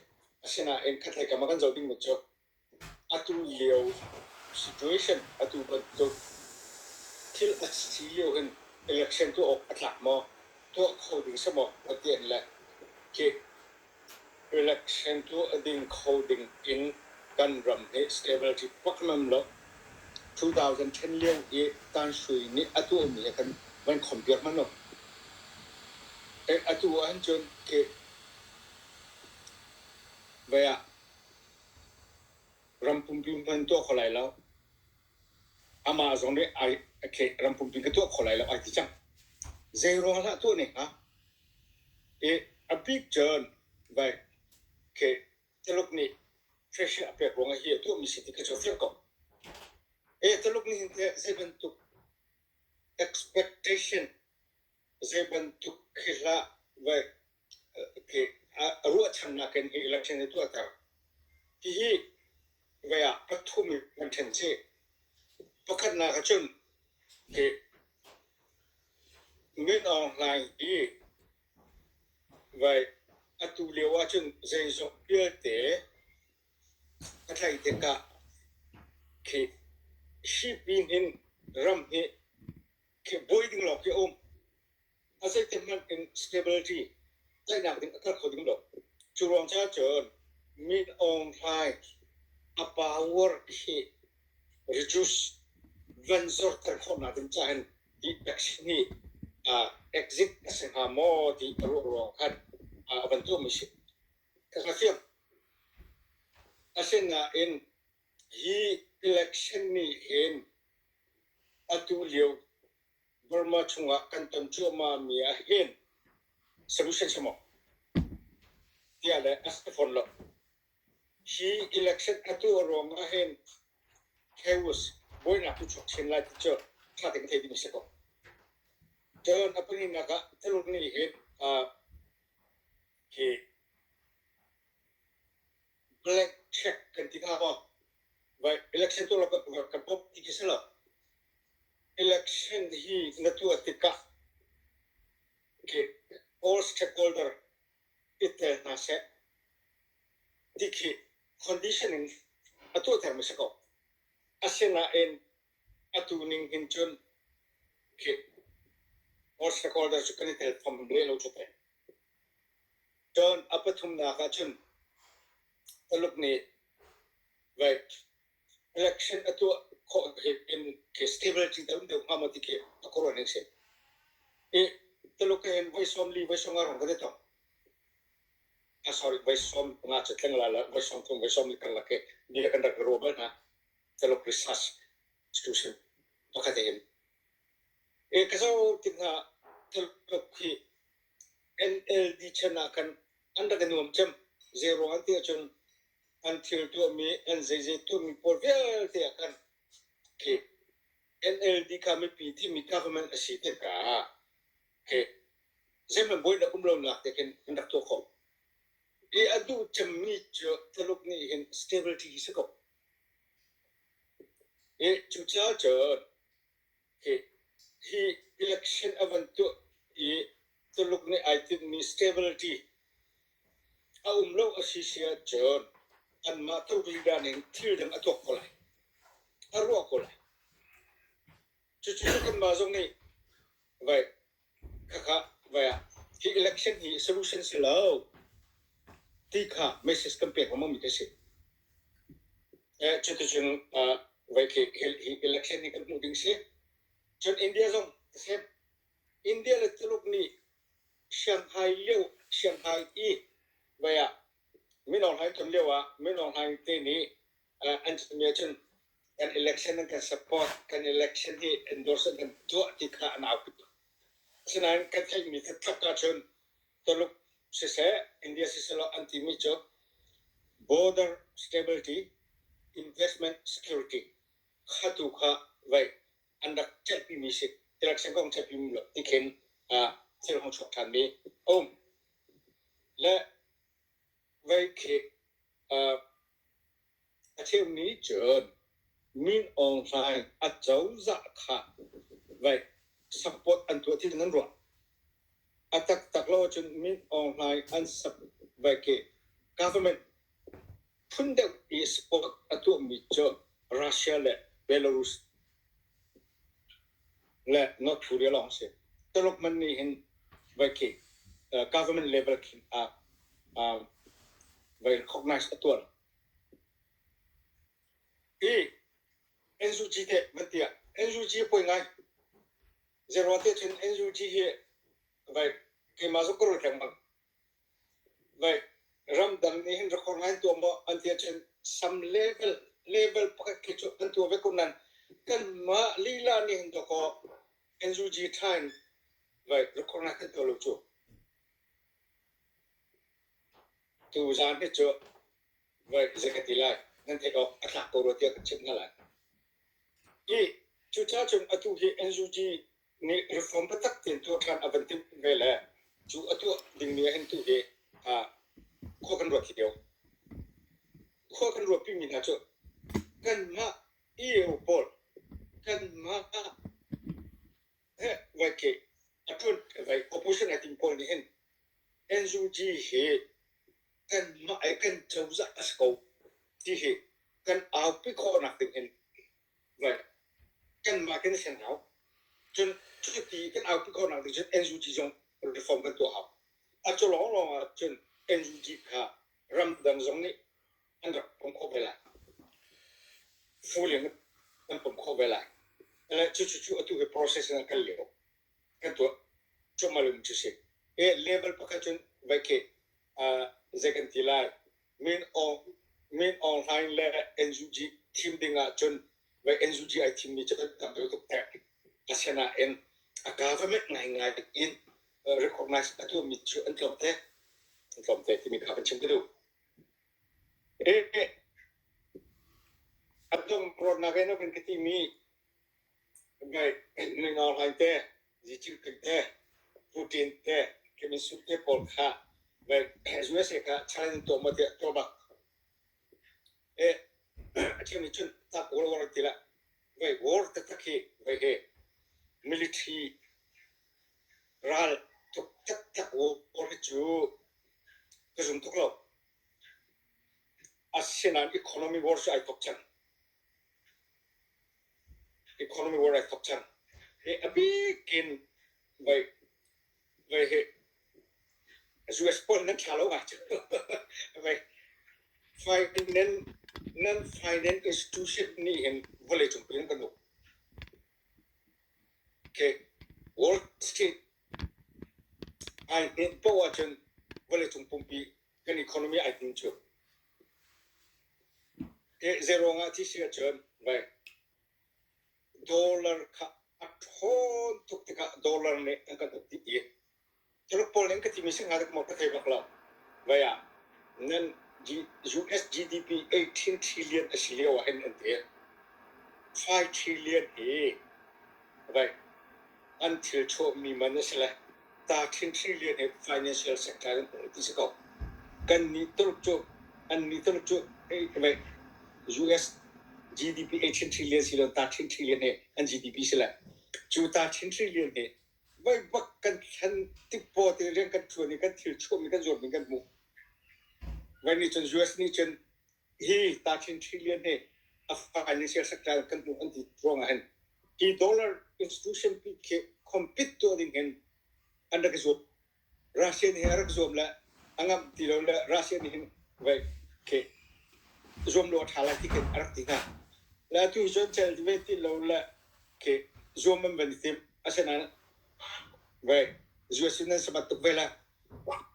Asinain khatlei kam ah kan zoh dingmi cu atu lio situation, atu bantuk thil a si lio hin election tuah awk a tlak maw? Tuah kho ding si maw? Ti an le khi election tuah ding kho ding in kan ram hi stability pak ngam lo. 2010 lio i Tan Sui nih a tuahmi he khan van compare hmanh u. Atu ahhin cun khi vei ah ram pumpi hman tuah kho lai lo. Amah zong nih ai ram pumpi ka tuah kho lai lo ai ti cang. Zei ruang hlah tuah ne hnga? I a bik cun vai khi Tuluk nih pressure a pek ruangah hi a tuahmi si ti kha cu a fiang ko. E Tuluk nih hin teh zei bantuk expectation zei bantuk khi hlah vai khi a ruahchannak in hi election hi tuahter. Hihi vai ah pathum in kan ṭhen chih. Pakhatnak ahcun khi Min Aung Hlaing hi vai atu lio ahcun zeizong vialte a tlaih tikah khi hi pin hin ram hi khi buai ding lawng khi a um. A zeitik hmanh in stability tlaihnak ding a kal kho ding lo. Cu ruang caah cun Min Aung Hlaing a power hi reduce van zorter khawhnak ding caah hin hi action hi exit a si hnga maw ti a ruah ruang khan a van tuahmi si. Ka fiang. Asinain hi election nih hin atu lio Burma chungah kan ton cuahmah mi ah hin solution si maw? Tiah le a si fawn lo. Hi election a tuah ruang ah hin chaos buainak tu chuak chin lai ti cu ṭha tein thei ding a si ko. Cun a pahnihnak ah Tuluk nih hin hi blank check kan ti hnga maw? Vai election tuah lo kan bawmh ti khi si lo. Election hi na tuah tikah all stakeholder i tel hna seh ti khi condition in a tuahter mi si ko. Asinain atu ning hin cun khi all stakeholder cu kan i tel fom le lo cu te. Cun a pathumnak ah cun Taluk nih right election a tuah khawh in khi stability a um deuh hnga maw ti khi a khuaruah ning si. I Tuluk in voi 40 voi 50 rong kan i tong. Ah sorry voi 15 cu tleng la la voi 30 voi 40 karlak hi bia kan rak ruah bal hna. Tuluk research institution pakhat in. E ka zo tik hna Tuluk hi NLD chan ah khan an rak i nuam cem. Zei ruang an ti ahcun an thil tuahmi an zeizei tuahmi pawl vialte ah khan khi NLD kha mipi thimmi government a si tikah khi zeihmanh buainak um lonak te khin an rak tuah khawh. I a duh cemmi cu Tuluk nih hin stability hi si ko. I cucaah cun khi hi election a van tuah i Tuluk nih ai tinhmi stability a um lo a si si ahcun anmah Tuluk lila ning thil dang a tuak ko lai. A ruah ko lai. Cucu kanmah zong nih vai khakha vai ah hi election hi solution si lo ti kha message kan pek lengmang mi khi si. Eh, cuticun vai khi hi election hi kan hmuh ding si. Cun India zong the same. India le Tuluk nih Shanghai lio Shanghai i vai ah Min Aung Hlaing ton lio ah Min Aung Hlaing te nih an chimmi ahcun kan election an kan support, kan election hi endorse an kan tuah ti kha an aupi. Asinain kan theihmi taktak ahcun Tuluk siseh, India siseh law an timi cu border stability, investment security kha tu kha vei an rak ceihpimi si. Election kong ceihpimi lo ti khin thil hung chuak ṭhanmi a um. Le vei khi a cheu nih cun Min Aung Hlaing acozah kha vei support an tuah ti nan ruah. A taktak lo ahcun Min Aung Hlaing an vei khi government phun deuh i support a tuahmi cu Russia le Belarus le North Korea lawng a si. Tuluk man nih hin vai khi government level khin ah vai recognize a tuah. Hi NUG te van tiah NUG poi ngai. Zero te cun NUG hi vai keimah zong ka ruat lengmang. Vai ramdang nih hin record ngai an tuah maw an ti ahcun some level level pakhat khi cu an tuah ve ko nain kanmah lila nih hin dawkaw NUG time vai record ngai kan tuah lo cu. Tu zan hi cu vai zei ka ti lai nan theih awk a thlak ko rua tiah kan chimh hna lai. I cucaah cun atu hi NUG nih reform biatak tein tuah ṭhan a van timh ve le cu a tuah dingmi ah hin tu hi khua kan ruat lio. Khua kan ruahpimi hna cu kanmah EAO pawl kanmah he vai ke a ṭuan vai opposition ai tim pawl nih hin NUG hi kanmah ai kan cozah a si ko ti hi kan aupi khawhnak ding in vai kanmah kan i thlen hau. Cun cuti kan aupi khawhnak ding cun NUG zong reform kan tuah hau. A cu lawnglawng ah cun NUG kha ramdang zong nih an rak pom khawh ve lai. Full in an pom khawh ve lai. Cu cu cu atu hi process in kan lio. Kan tuah cuahmah liomi cu si. E level pakhat cun vai khi zei kan ti lai Min Aung Min Aung Hlaing le NUG thim ding ahcun vai NUG ai thimmi cu tam deuh tuk teh. Asinain a government ngaingai in recognize a tuahmi cu an tlawmte. An tlawmte timi kha kan chim ka duh. A dong rawtnak in kan ka timi Min Aung Hlaing te, Xi Jinping te, Putin te, Kim Il-sung te pawl kha USA kha challenge tuah maw tiah tuah bak. A cheu nih cun tak war war ti lah. Vai war taktak hi vai he military ral tuk taktak war hi cu ka zum tuk lo. Asinain economy war cu ai thok cang. Economy war ai thok cang. Hi a bik in vai vai hi US pawl nan ṭha lo ngai cu. Vai finance nan finance institution nih hin vawleicung pi in kan uk. Okay. Wall Street ai hnin poah ahcun vawleicung pumpi kan economy ai hnin cu. Zeiruang ah ti si ahcun vai dollar kha a ṭhawn tuk tikah dollar nih an kan uk dih i Tuluk pawl nih an ka timi si hnga dik maw ka thei bak lo. Vai ah nan US GDP 18 trillion a si lio ah hin an ti. 5 trillion hi vai an thil chuahmi man a si le 13 trillion hi financial sector in hmuh ti si ko. Kan nih Tuluk cu an nih Tuluk cu vai US GDP 18 trillion si lo 13 trillion hi an GDP si le cu 13 trillion hi voi bak kan thlen tik paw te rian kan ṭuan i kan thil chuahmi kan zuarmi kan hmuh. Vai nih cun US nih cun hi 13 trillion hi a financial sector kan hmuh an ti ruangah hin hi dollar institution pi khi compete tuah ding hin an rak i zuam. Russia nih a rak zuam le a ngamh ti lo le Russia nih hin vai khi zuam lo a ṭha lai ti khin a rak ti hna. Le atu hi cun cel ve ti lo le khi zuam an van i tim. Asinain vai US in nan samat tuk ve la.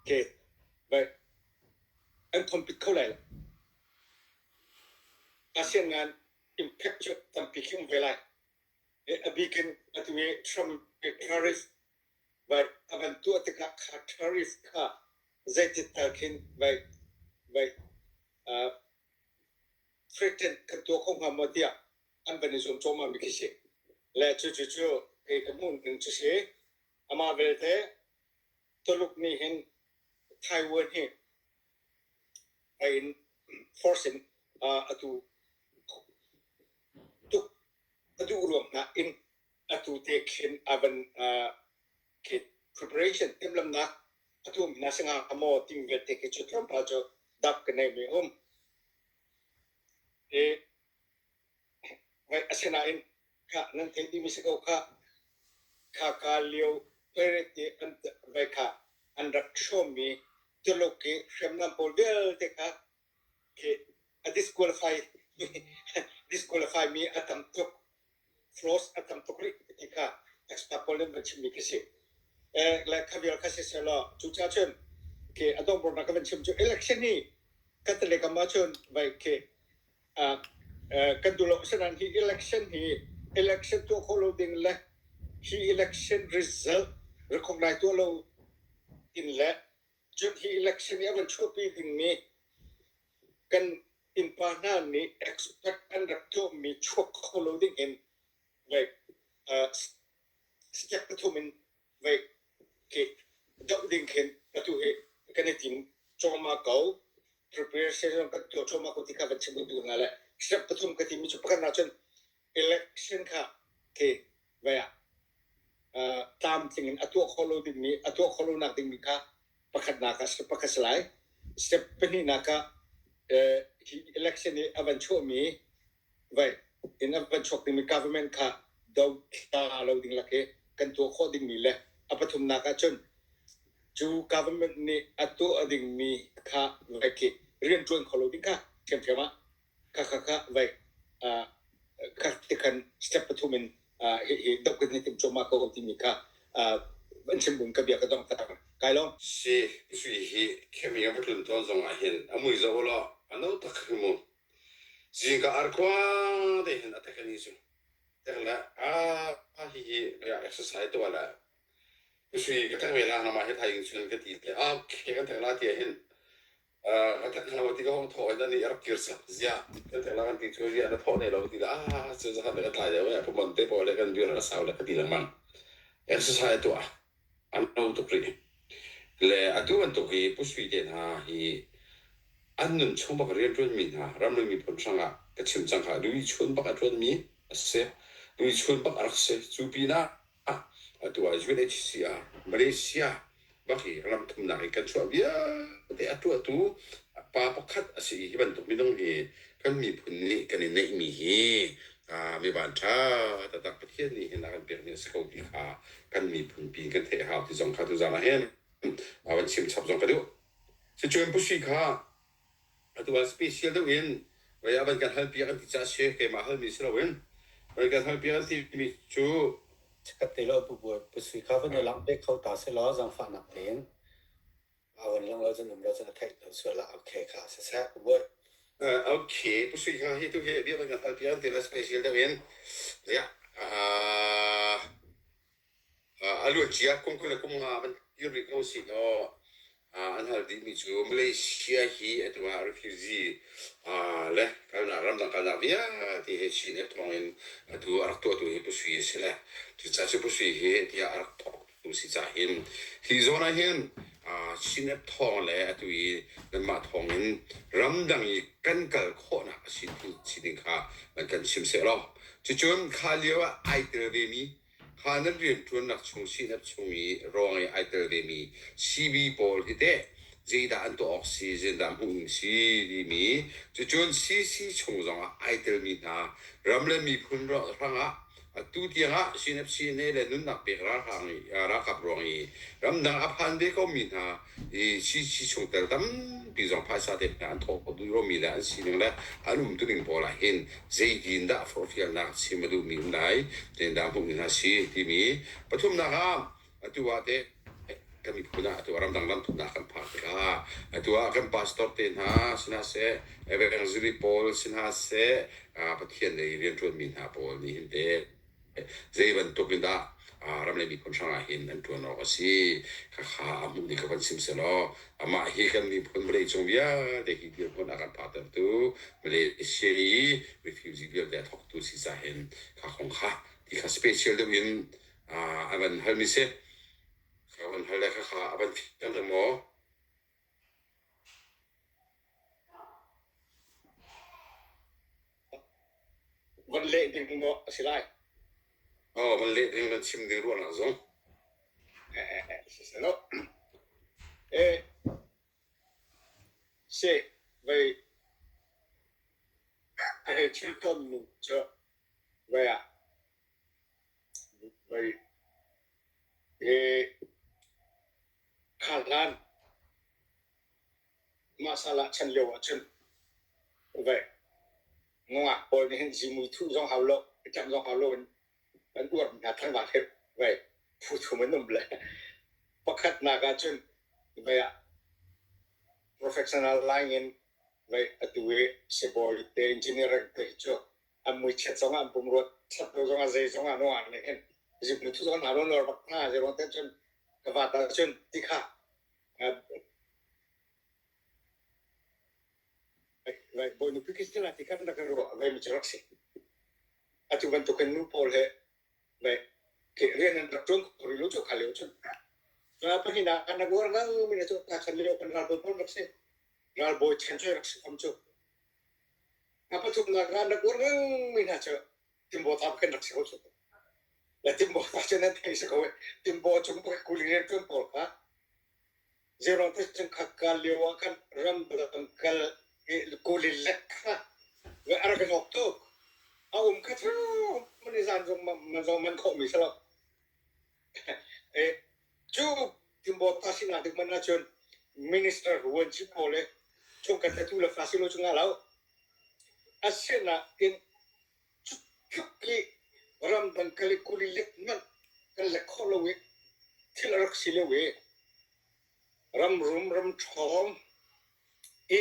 Khi vai. An compete kho lai lo. Asian impact cu tampi khi um ve lai. A bikin atu i Trump tariff vai a van tuah tikah kha tariff kha zeitit tal khin vai vai uh, threaten kan tuah kho hnga maw tiah an van i zuam cuahmah mi khi si. Le cu cu cu kei ka hmuh ning cu si. Amah belte Tuluk nih hin Taiwan hi in force in atu tuk a duh ruang hna in atu te khin a van khi preparation timhlamhnak a tuahmi hna si hnga maw timi vialte khi cu tlawmpal cu dap ka nei mi um. I asinain kha nan theih dihmi si ko kha kha ka lio parade i an vai kha an rak hrawmmi Tuluk i hriamnam pawl vialte kha khi a disqualify disqualify mi a tam tuk flaws a tam tuk rih ti kha expert pawl nih an chimmi khi si. Le kha vial kha si selaw cucaah cun khi a donghbornak ka van chim cu election hi ka telecom ahcun vai khi kan duh lo asinain hi election hi election tuah khawh lo ding le hi election result recognize tuah lo in le cun hi election i a van chuahpi dingmi kan innpa hna nih expect an rak tuahmi chuak kho lo ding in like step pathum in vai khi doh ding khin atu hi kan i tim cuahmah ko preparation kan tuah cuahmah ko ti kha van chim duh hna le step pathum ka timi cu pakhat cun election kha khi vai ah tlamtling in a tuah kho lo dingmi a tuah kho lo nak dingmi kha pakhatnak ah step pakhat si lai step pahnihnak ah hi election i a van chuahmi vai in a van chuak dingmi government kha do thla lo ding lak i kan tuah khawh dingmi le a pathumnak ah cun cu government nih a tuah dingmi kha vai khi rian ṭuan kho lo ding kha ṭhiamṭhiam ah kha kha kha vai kha tikhan step pathum in hi hi doh kan i tim cuahmah ko timi kha an chim bung ka bia ka dong tar kai lo Si sui hi khemi a va tlun tawn zong ah hin a mui zoh law a no tak hi mu zingka arkhuang te hin a tek ani cu tek le a hi hi exercise tuah le sui ka tek ve la na ma hi thai chun ka ti le okay kan tek la ti hin ka tek lo ti ka hong thawh in ani rak kir sak zia kan tek la kan ti chu zia na thawh ne lo ti la ah cu zakhat le ka tlai deuh e pumon te pawl le kan bir a sau le ka ti lengmang exercise tuah an lo tuk rih le atu bantuk hi Pu Sui te hna hi an nun chung bak rianṭuan mi hna ramri miphun hrangah ka chim cang kha lui chun bak a ṭuan mi a si lui chun bak a rak si cu pinah atu ah UNHCR Malaysia bak hi ram thumnak in kan chuah vialte a tuahtu pa pakhat a si i hi bantuk minung hi kan miphun nih kan i neihmi hi mi vanṭha taktak Pathian nih hin a kan pekmi a si ko ti kha kan miphun pi kan theih a hau ti zong kha tuzaan ah hin van chim chap zong ka duh. Sichuan Pu Sui kha atu ah special deuh in vai ah van kan halpiak an ti caah si keimah halmi si loin van kan halpiak an timi cu Chikkhat te lo Pu Bawi Pu Sui kha van i langh ve kho ta seh law zaangfahnak tein a van lang lo cun um lo cun a theih lo sual ah okay kha siseh Pu Bawi. Okay Pu Sui kha hi tu hi bia van kan halpiak an ti la special deuh in ziah A luancia kum 20 le kum nga van kir rih ko sih law an hal dihmi cu Malaysia hi atu ah refugee le kalnak ramdang kalnak vialte hi Chin thawng in atu a rak tuahtu hi Pu Sui a si le cucaah cu Pu Sui hi tiah a rak thawktu si caah hin hi zawn ah hin Chin App thawng le atu i nanmah thawng in ramdang i kan kal khawhnak a si si ding kha van kan chim seh law cucun kha lio ah ai tel vemi Kha nan rianṭuannak chung sinak chung i rawng i ai tel vemi CB pawl hi teh zeidah an tuah awk si, zeidah hmuhning si timi cucun CC chung zongah ai telmi hna ram le miphun hrangah atu tiangah CNF-CNA le nunnak pek ralhrang i ralkap ruang i ramdang a phan ve komi hna i CC chungtel tampi zong phaisa te hna an thawh duh lomi le an sining le an umtuning pawl ah hin zeitin dah forhfialnak chim a duhmi um lai zeitin dah hmuhmi hna si timi pathumnak ah atu ah teh. Kan miphun ah atu ramdang lamthumnak kan phak tikah atu ah kan pastor te hna si hna seh, evangelist pawl si hna seh, Pathian lei rianṭuanmi hna pawl nih hin teh zei bantuk in dah ram le miphun hrangah hin an ṭuan awk a si khakha a hmuh ning kha van chim sehlaw amah hi kan miphun vawleicung vialte hi dirhmun a kan phaktertu Malaysia i refugee vialte a thawktu si ca hin kha kong kha ti kha special deuh in a van halmi si. Ka van hal le khakha a van fiang maw? Van leh ding maw a si lai? Aw, van leh ding van chim ding ruahnak zong. Si lo. Eh, si, vei, eh, chim ton nu cu, vei ah, vei, eh, kha hlan, Mahsala chan lio ahcun vei nungak pawl nih hin zimui thuh zong hau lo, ṭamh zong hau lo in an uar hna thangvak he vei phu thum an um le pakhatnak ahcun vei ah professional line in vei atu i sibawi te engineering te hi cu an muichiat zong ah an pumruat that lo zong ah zei zong ah nungak nih hin zimui thuh zong hau lo nuar bak hna zei ruang te cun ka vat ahcun ti kha Bawi nupi Christina ti khan rak ruah ve mi cu rak si. Atu bantukin nu pawl he rian an rak ṭuan kho rih lo cu kha lio cun. Pahnihnak ah na uar ngang mi cu ka chan lio kan ralbawi pawl rak si. Ralbawi chan cu rak si fam cu. A pathumnak ah na uar ngang mi hna cu timbaw tha kan rak si ko cu. Le timbaw tha cu nan thei si ko. Timbaw cung kuli rian ṭuan pawl kha Zeiruang te cun khakka lio ah khan ramdang kal i kuli lek kha a rak i hnawk tuk. A um kha cu man i zan zong man zong man khawhmi si lo. E, cu timbaw ta sinak dik man ahcun minister vuanci pawl le chungkhat le tu le fa si lo cu nga lo. Asinain cu tluk i ramdang kal i kuli lek manh kan lek khawh lo i thil a rak si lio i ram rum ram ṭhawng i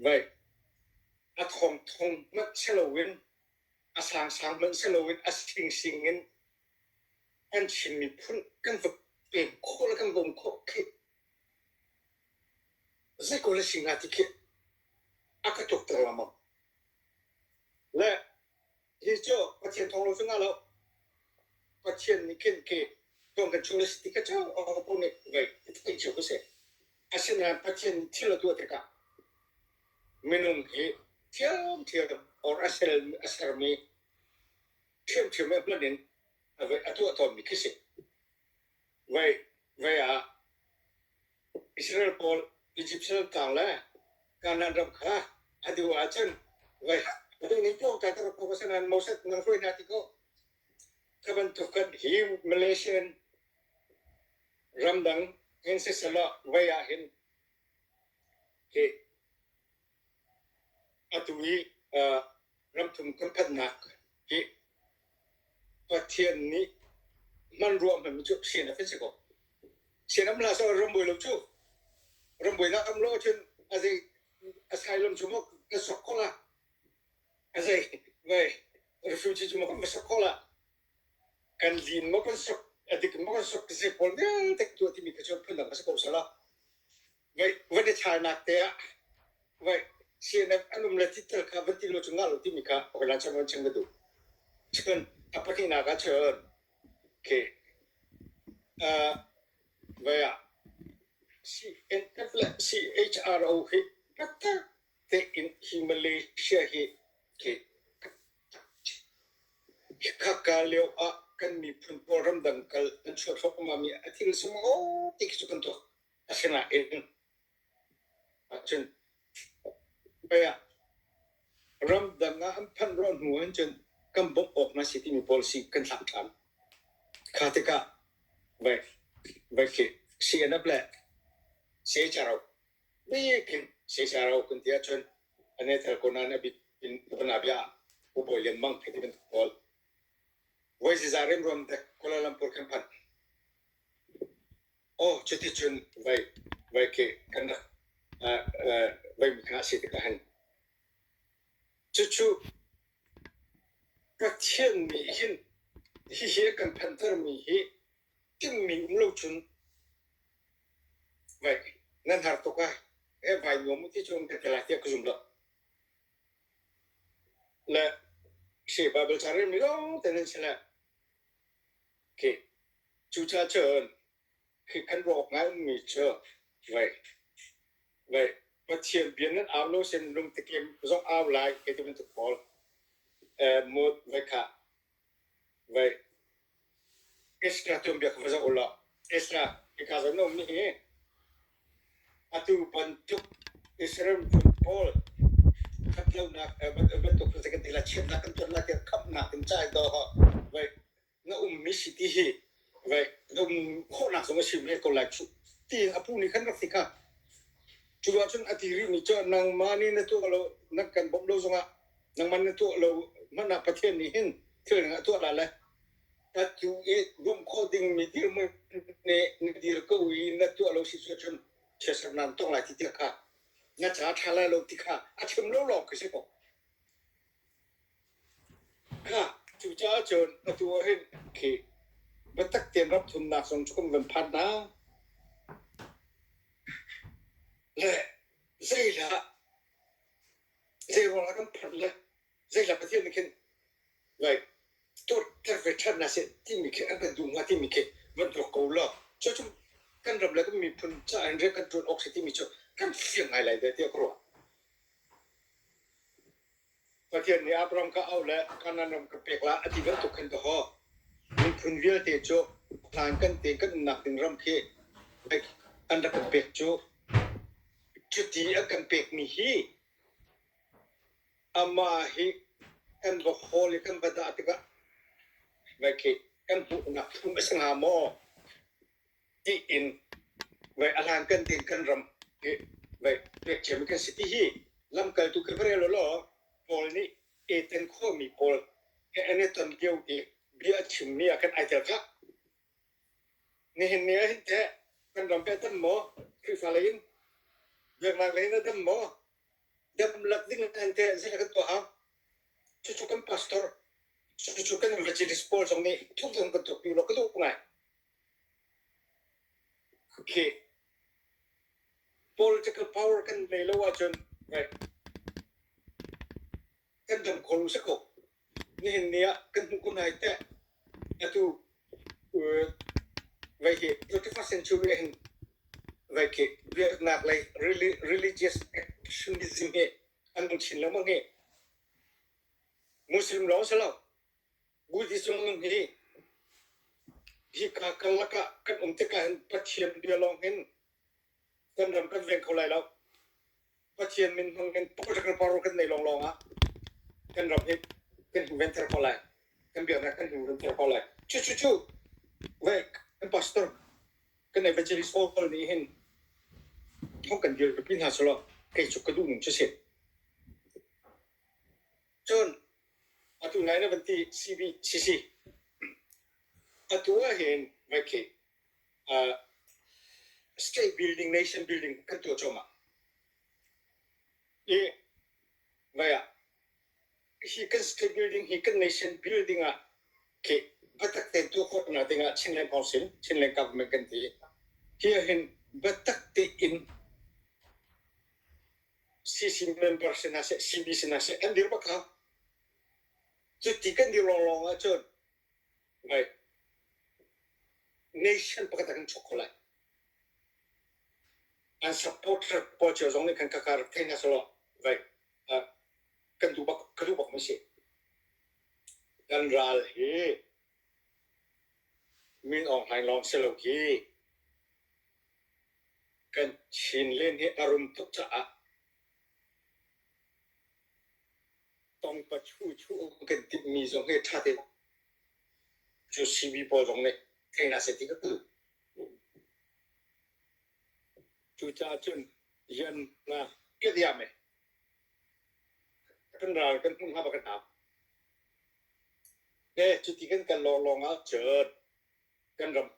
vai a thong thong hmanh si loin a sang sang hmanh si loin a sing sing in kan Chin miphun kan va pem khawh le kan bawm khawh khi zei ko le si hnga ti khi a ka tukter lengmang. Le hi cu Pathian thawng lo cu nga lo. Pathian nih khin khi tuan kan chung le si ti kha cu aho nih vei theih cio ka si. Asinain Pathian nih thil a tuah tikah minung hi thiamthiam or a ser a sermi ṭhiamṭhiam he hman in a vei a tuah tawnmi khi si. Vei vei ah Israel pawl Egyptian tlang le Kanaan ram kha a duh ahcun vai nih tlawngtlai ka rak ko asinain Moses nang hruai hna ti ko. Kha bantuk kan hi Malaysian ramdang in siselaw vai ah hin hi Atu i ramthum kan phanhnak hi Pathian nih hmanrua hmanmi cu sian a si ko. Sian am hlah seh rambuai lo cu. Rambuainak am lo ahcun a zei asylum cu maw kan sok ko la. A zei vai refugee cu maw kan va sok ko la. Kan lin maw kan sok a dik maw kan sok zei pawl vialte tuah timi kha cu phundang a si ko sala. Van i thlainak te ah vai CNF an um le ti tel kha van ti lo cu ngah lo timi kha hoi chan van chim ka duh. Cun a pahnihnak ah cun khi vai ah CNF le CHRO hi taktak tein hi Malaysia hi khi Khaka lio ah kan miphun pawl ramdang kal an chuah thluahmah mi a thil sung ti khi cu kan tuah. Asinain ahcun ramdang ah an phanh ruah hnu ahcun kan bawmh awk hna si timi policy kan thlak ṭhan. Kha tikah vai vai khi CNF le CHRO bikin CHRO kan ti ahcun ane thal ko nain a bik in bia Pu Bawi Lian Mang ti bantuk pawl voi ziza remruam dek Kuala Lumpur kan phanh. Aw, cuticun vai vai khi kan rak vai mi kha a si tikah hin cucu Pathian nih hin hihi a kan phanhtermi hi timhmi um lo cun vai nan har tuk ah he vai nuam u ti cu kan ti lai tiah ka zum lo. Le si Bible ca relmi lawng te nan si le khi cucaah cun khi kan ruah awk ngai ummi cu vai vai Pathian bia nan au lo sin lungtikim zong au lai hei ti bantuk pawl mut vai kha vai Ezra tuanbia kha va zoh u law Ezra hika zawn na um hi atu bantuk Israel miphun pawl ṭhatlonak bantuk kan ti lai chiatnak kan tuan lai tiah khamhnak in ca in daw vai na ummi si ti hi vai na um khawhnak zong a si ve ko lai cu tiin a pu nih khan rak ti kha. Cu ahcun a ti rihmi cu nangmah nih na tuah lo na kan bawmh lo zongah nangmah na tuah lo hmanh ah Pathian nih hin thil dang a tuah la le atu i bawmh khawh dingmi dirhmun nih na dir ko i na tuah lo si cun chiatserh naan tong lai ti tiah kha na ca ṭha lai lo ti kha a chim lo lawng khi si ko. Kha cucaah cun atu ah hin khi biatak tein ram thumnak zong cu kan van phan hna. Le zeilah zei ruangah kan phanh le zeilah Pathian nih khin like tuahter ve ṭhan hna seh timi khi an kan duh hnga timi khi van tuak ko law cucu kan ram le kan miphun caah in rian kan ṭuan awk si timi cu kan fiang ngai lai tiah ka ruah. Pathian nih Abraham kha auh le Kanaan ram ka pek lai a ti bantuk khin dawh miphun vialte cu hlan kan tein kan umnak ding ram khi an rak kan pek cu cuti an kan pekmi hi amah hi kan va hawl i kan va dah tikah khi kan hmuhnak phung a si hnga maw tiin vai a hlan kan tein kan ram hi vai pek ciami kan si ti hi lamkaltu khi va rel law Paul nih Eden khuami pawl he an i ton lio i bia a chimmi ah khan ai tel khah. Nihin ni ah hin teh kan ram pe dam maw? Khrihfa lei in biaknak lei in a dam maw? Dam lak ding in teh zei kan tuah hau? Cucu kan pastor, cucu kan evangelist pawl zong nih thuk kan tuah pi law ka duh ngai. Khi political power kan nei lo ahcun kan dam kho lo si ko. Nihin ni ah kan hmuh ko hna hi teh. Atu vai hi 21st century ah hin vai khi biaknak lei religious extremism hi an nung chin lengmang hi. Muslim lawng si lo. Buddhist zong hi hika karlak ah kan um tikah hin Pathian bia lawng hin kan ram kan veng kho lai lo. Pathian min hmang in political power kan nei lawnglawng ah kan ram hi kan huventer kho lai. Kan biaknak kan huventer kho lai. Cu cu cu ve kan pastor kan evangelist pawl nih hin thong kan dirpi hna selaw kei cu ka duh ning cu si. Cun atu nai na van ti CBCC. Atu ah hin vai khi state building, nation building kan tuah cuahmah. I vai ah hi kan state building hi kan nation building ah khi biatak tein tuah khawhnak ding ah Chinland Council, Chinland government kan ti. Hi ah hin biatak tein CC member si hna seh, CB si hna seh, an dir bak hau. Cuti kan dir lawnglawng ahcun right, nation pakhat ah kan chuak kho lai. An supporter pawl cio zong nih khan kaka rak thei hna selaw right, kan duh bak ka duh bak mi si. Kan ral hi Min Aung Hlaing lawng si lo hi Kan Chinland hi a rum tuk caah tongpachu chuh kan timhmi zong hi ṭha tein cu CB pawl zong nih thei hna seh ti ka duh. Cucaah cun rian na ka diam e. Kan ral kan hmuh hna bak kan hau. E cuti kan kal lawnglawng ah cun kan ram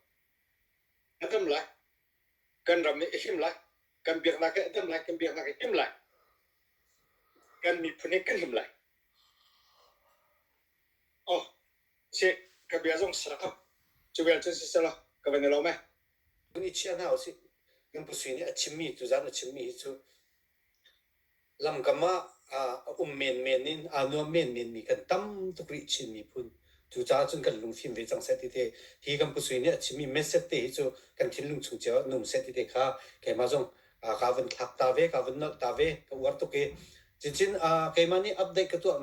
a dam lai. Kan ram nih a him lai. Kan biaknak hi a dam lai. Kan biaknak a him lai. Kan miphun hi kan him lai. Oh, si ka bia zong sa cu vial cun si selaw ka van i lawm e. Kan i chia hna usih. Kan pu Sui nih a chimmi tuzan a chimmi hi cu lamkam ah a um menmen in aa nuam menmen mi kan tam tuk rih Chin miphun. Cucaah cun kan lungfim ve cang seh ti te hi kan pu Sui nih a chimmi message te hi cu kan thinlung chung cio ah nung seh ti te kha keimah zong kaa van thlak ta ve, kaa van nolh ta ve, ka uar tuk i. Cincin keimah nih update ka tuah.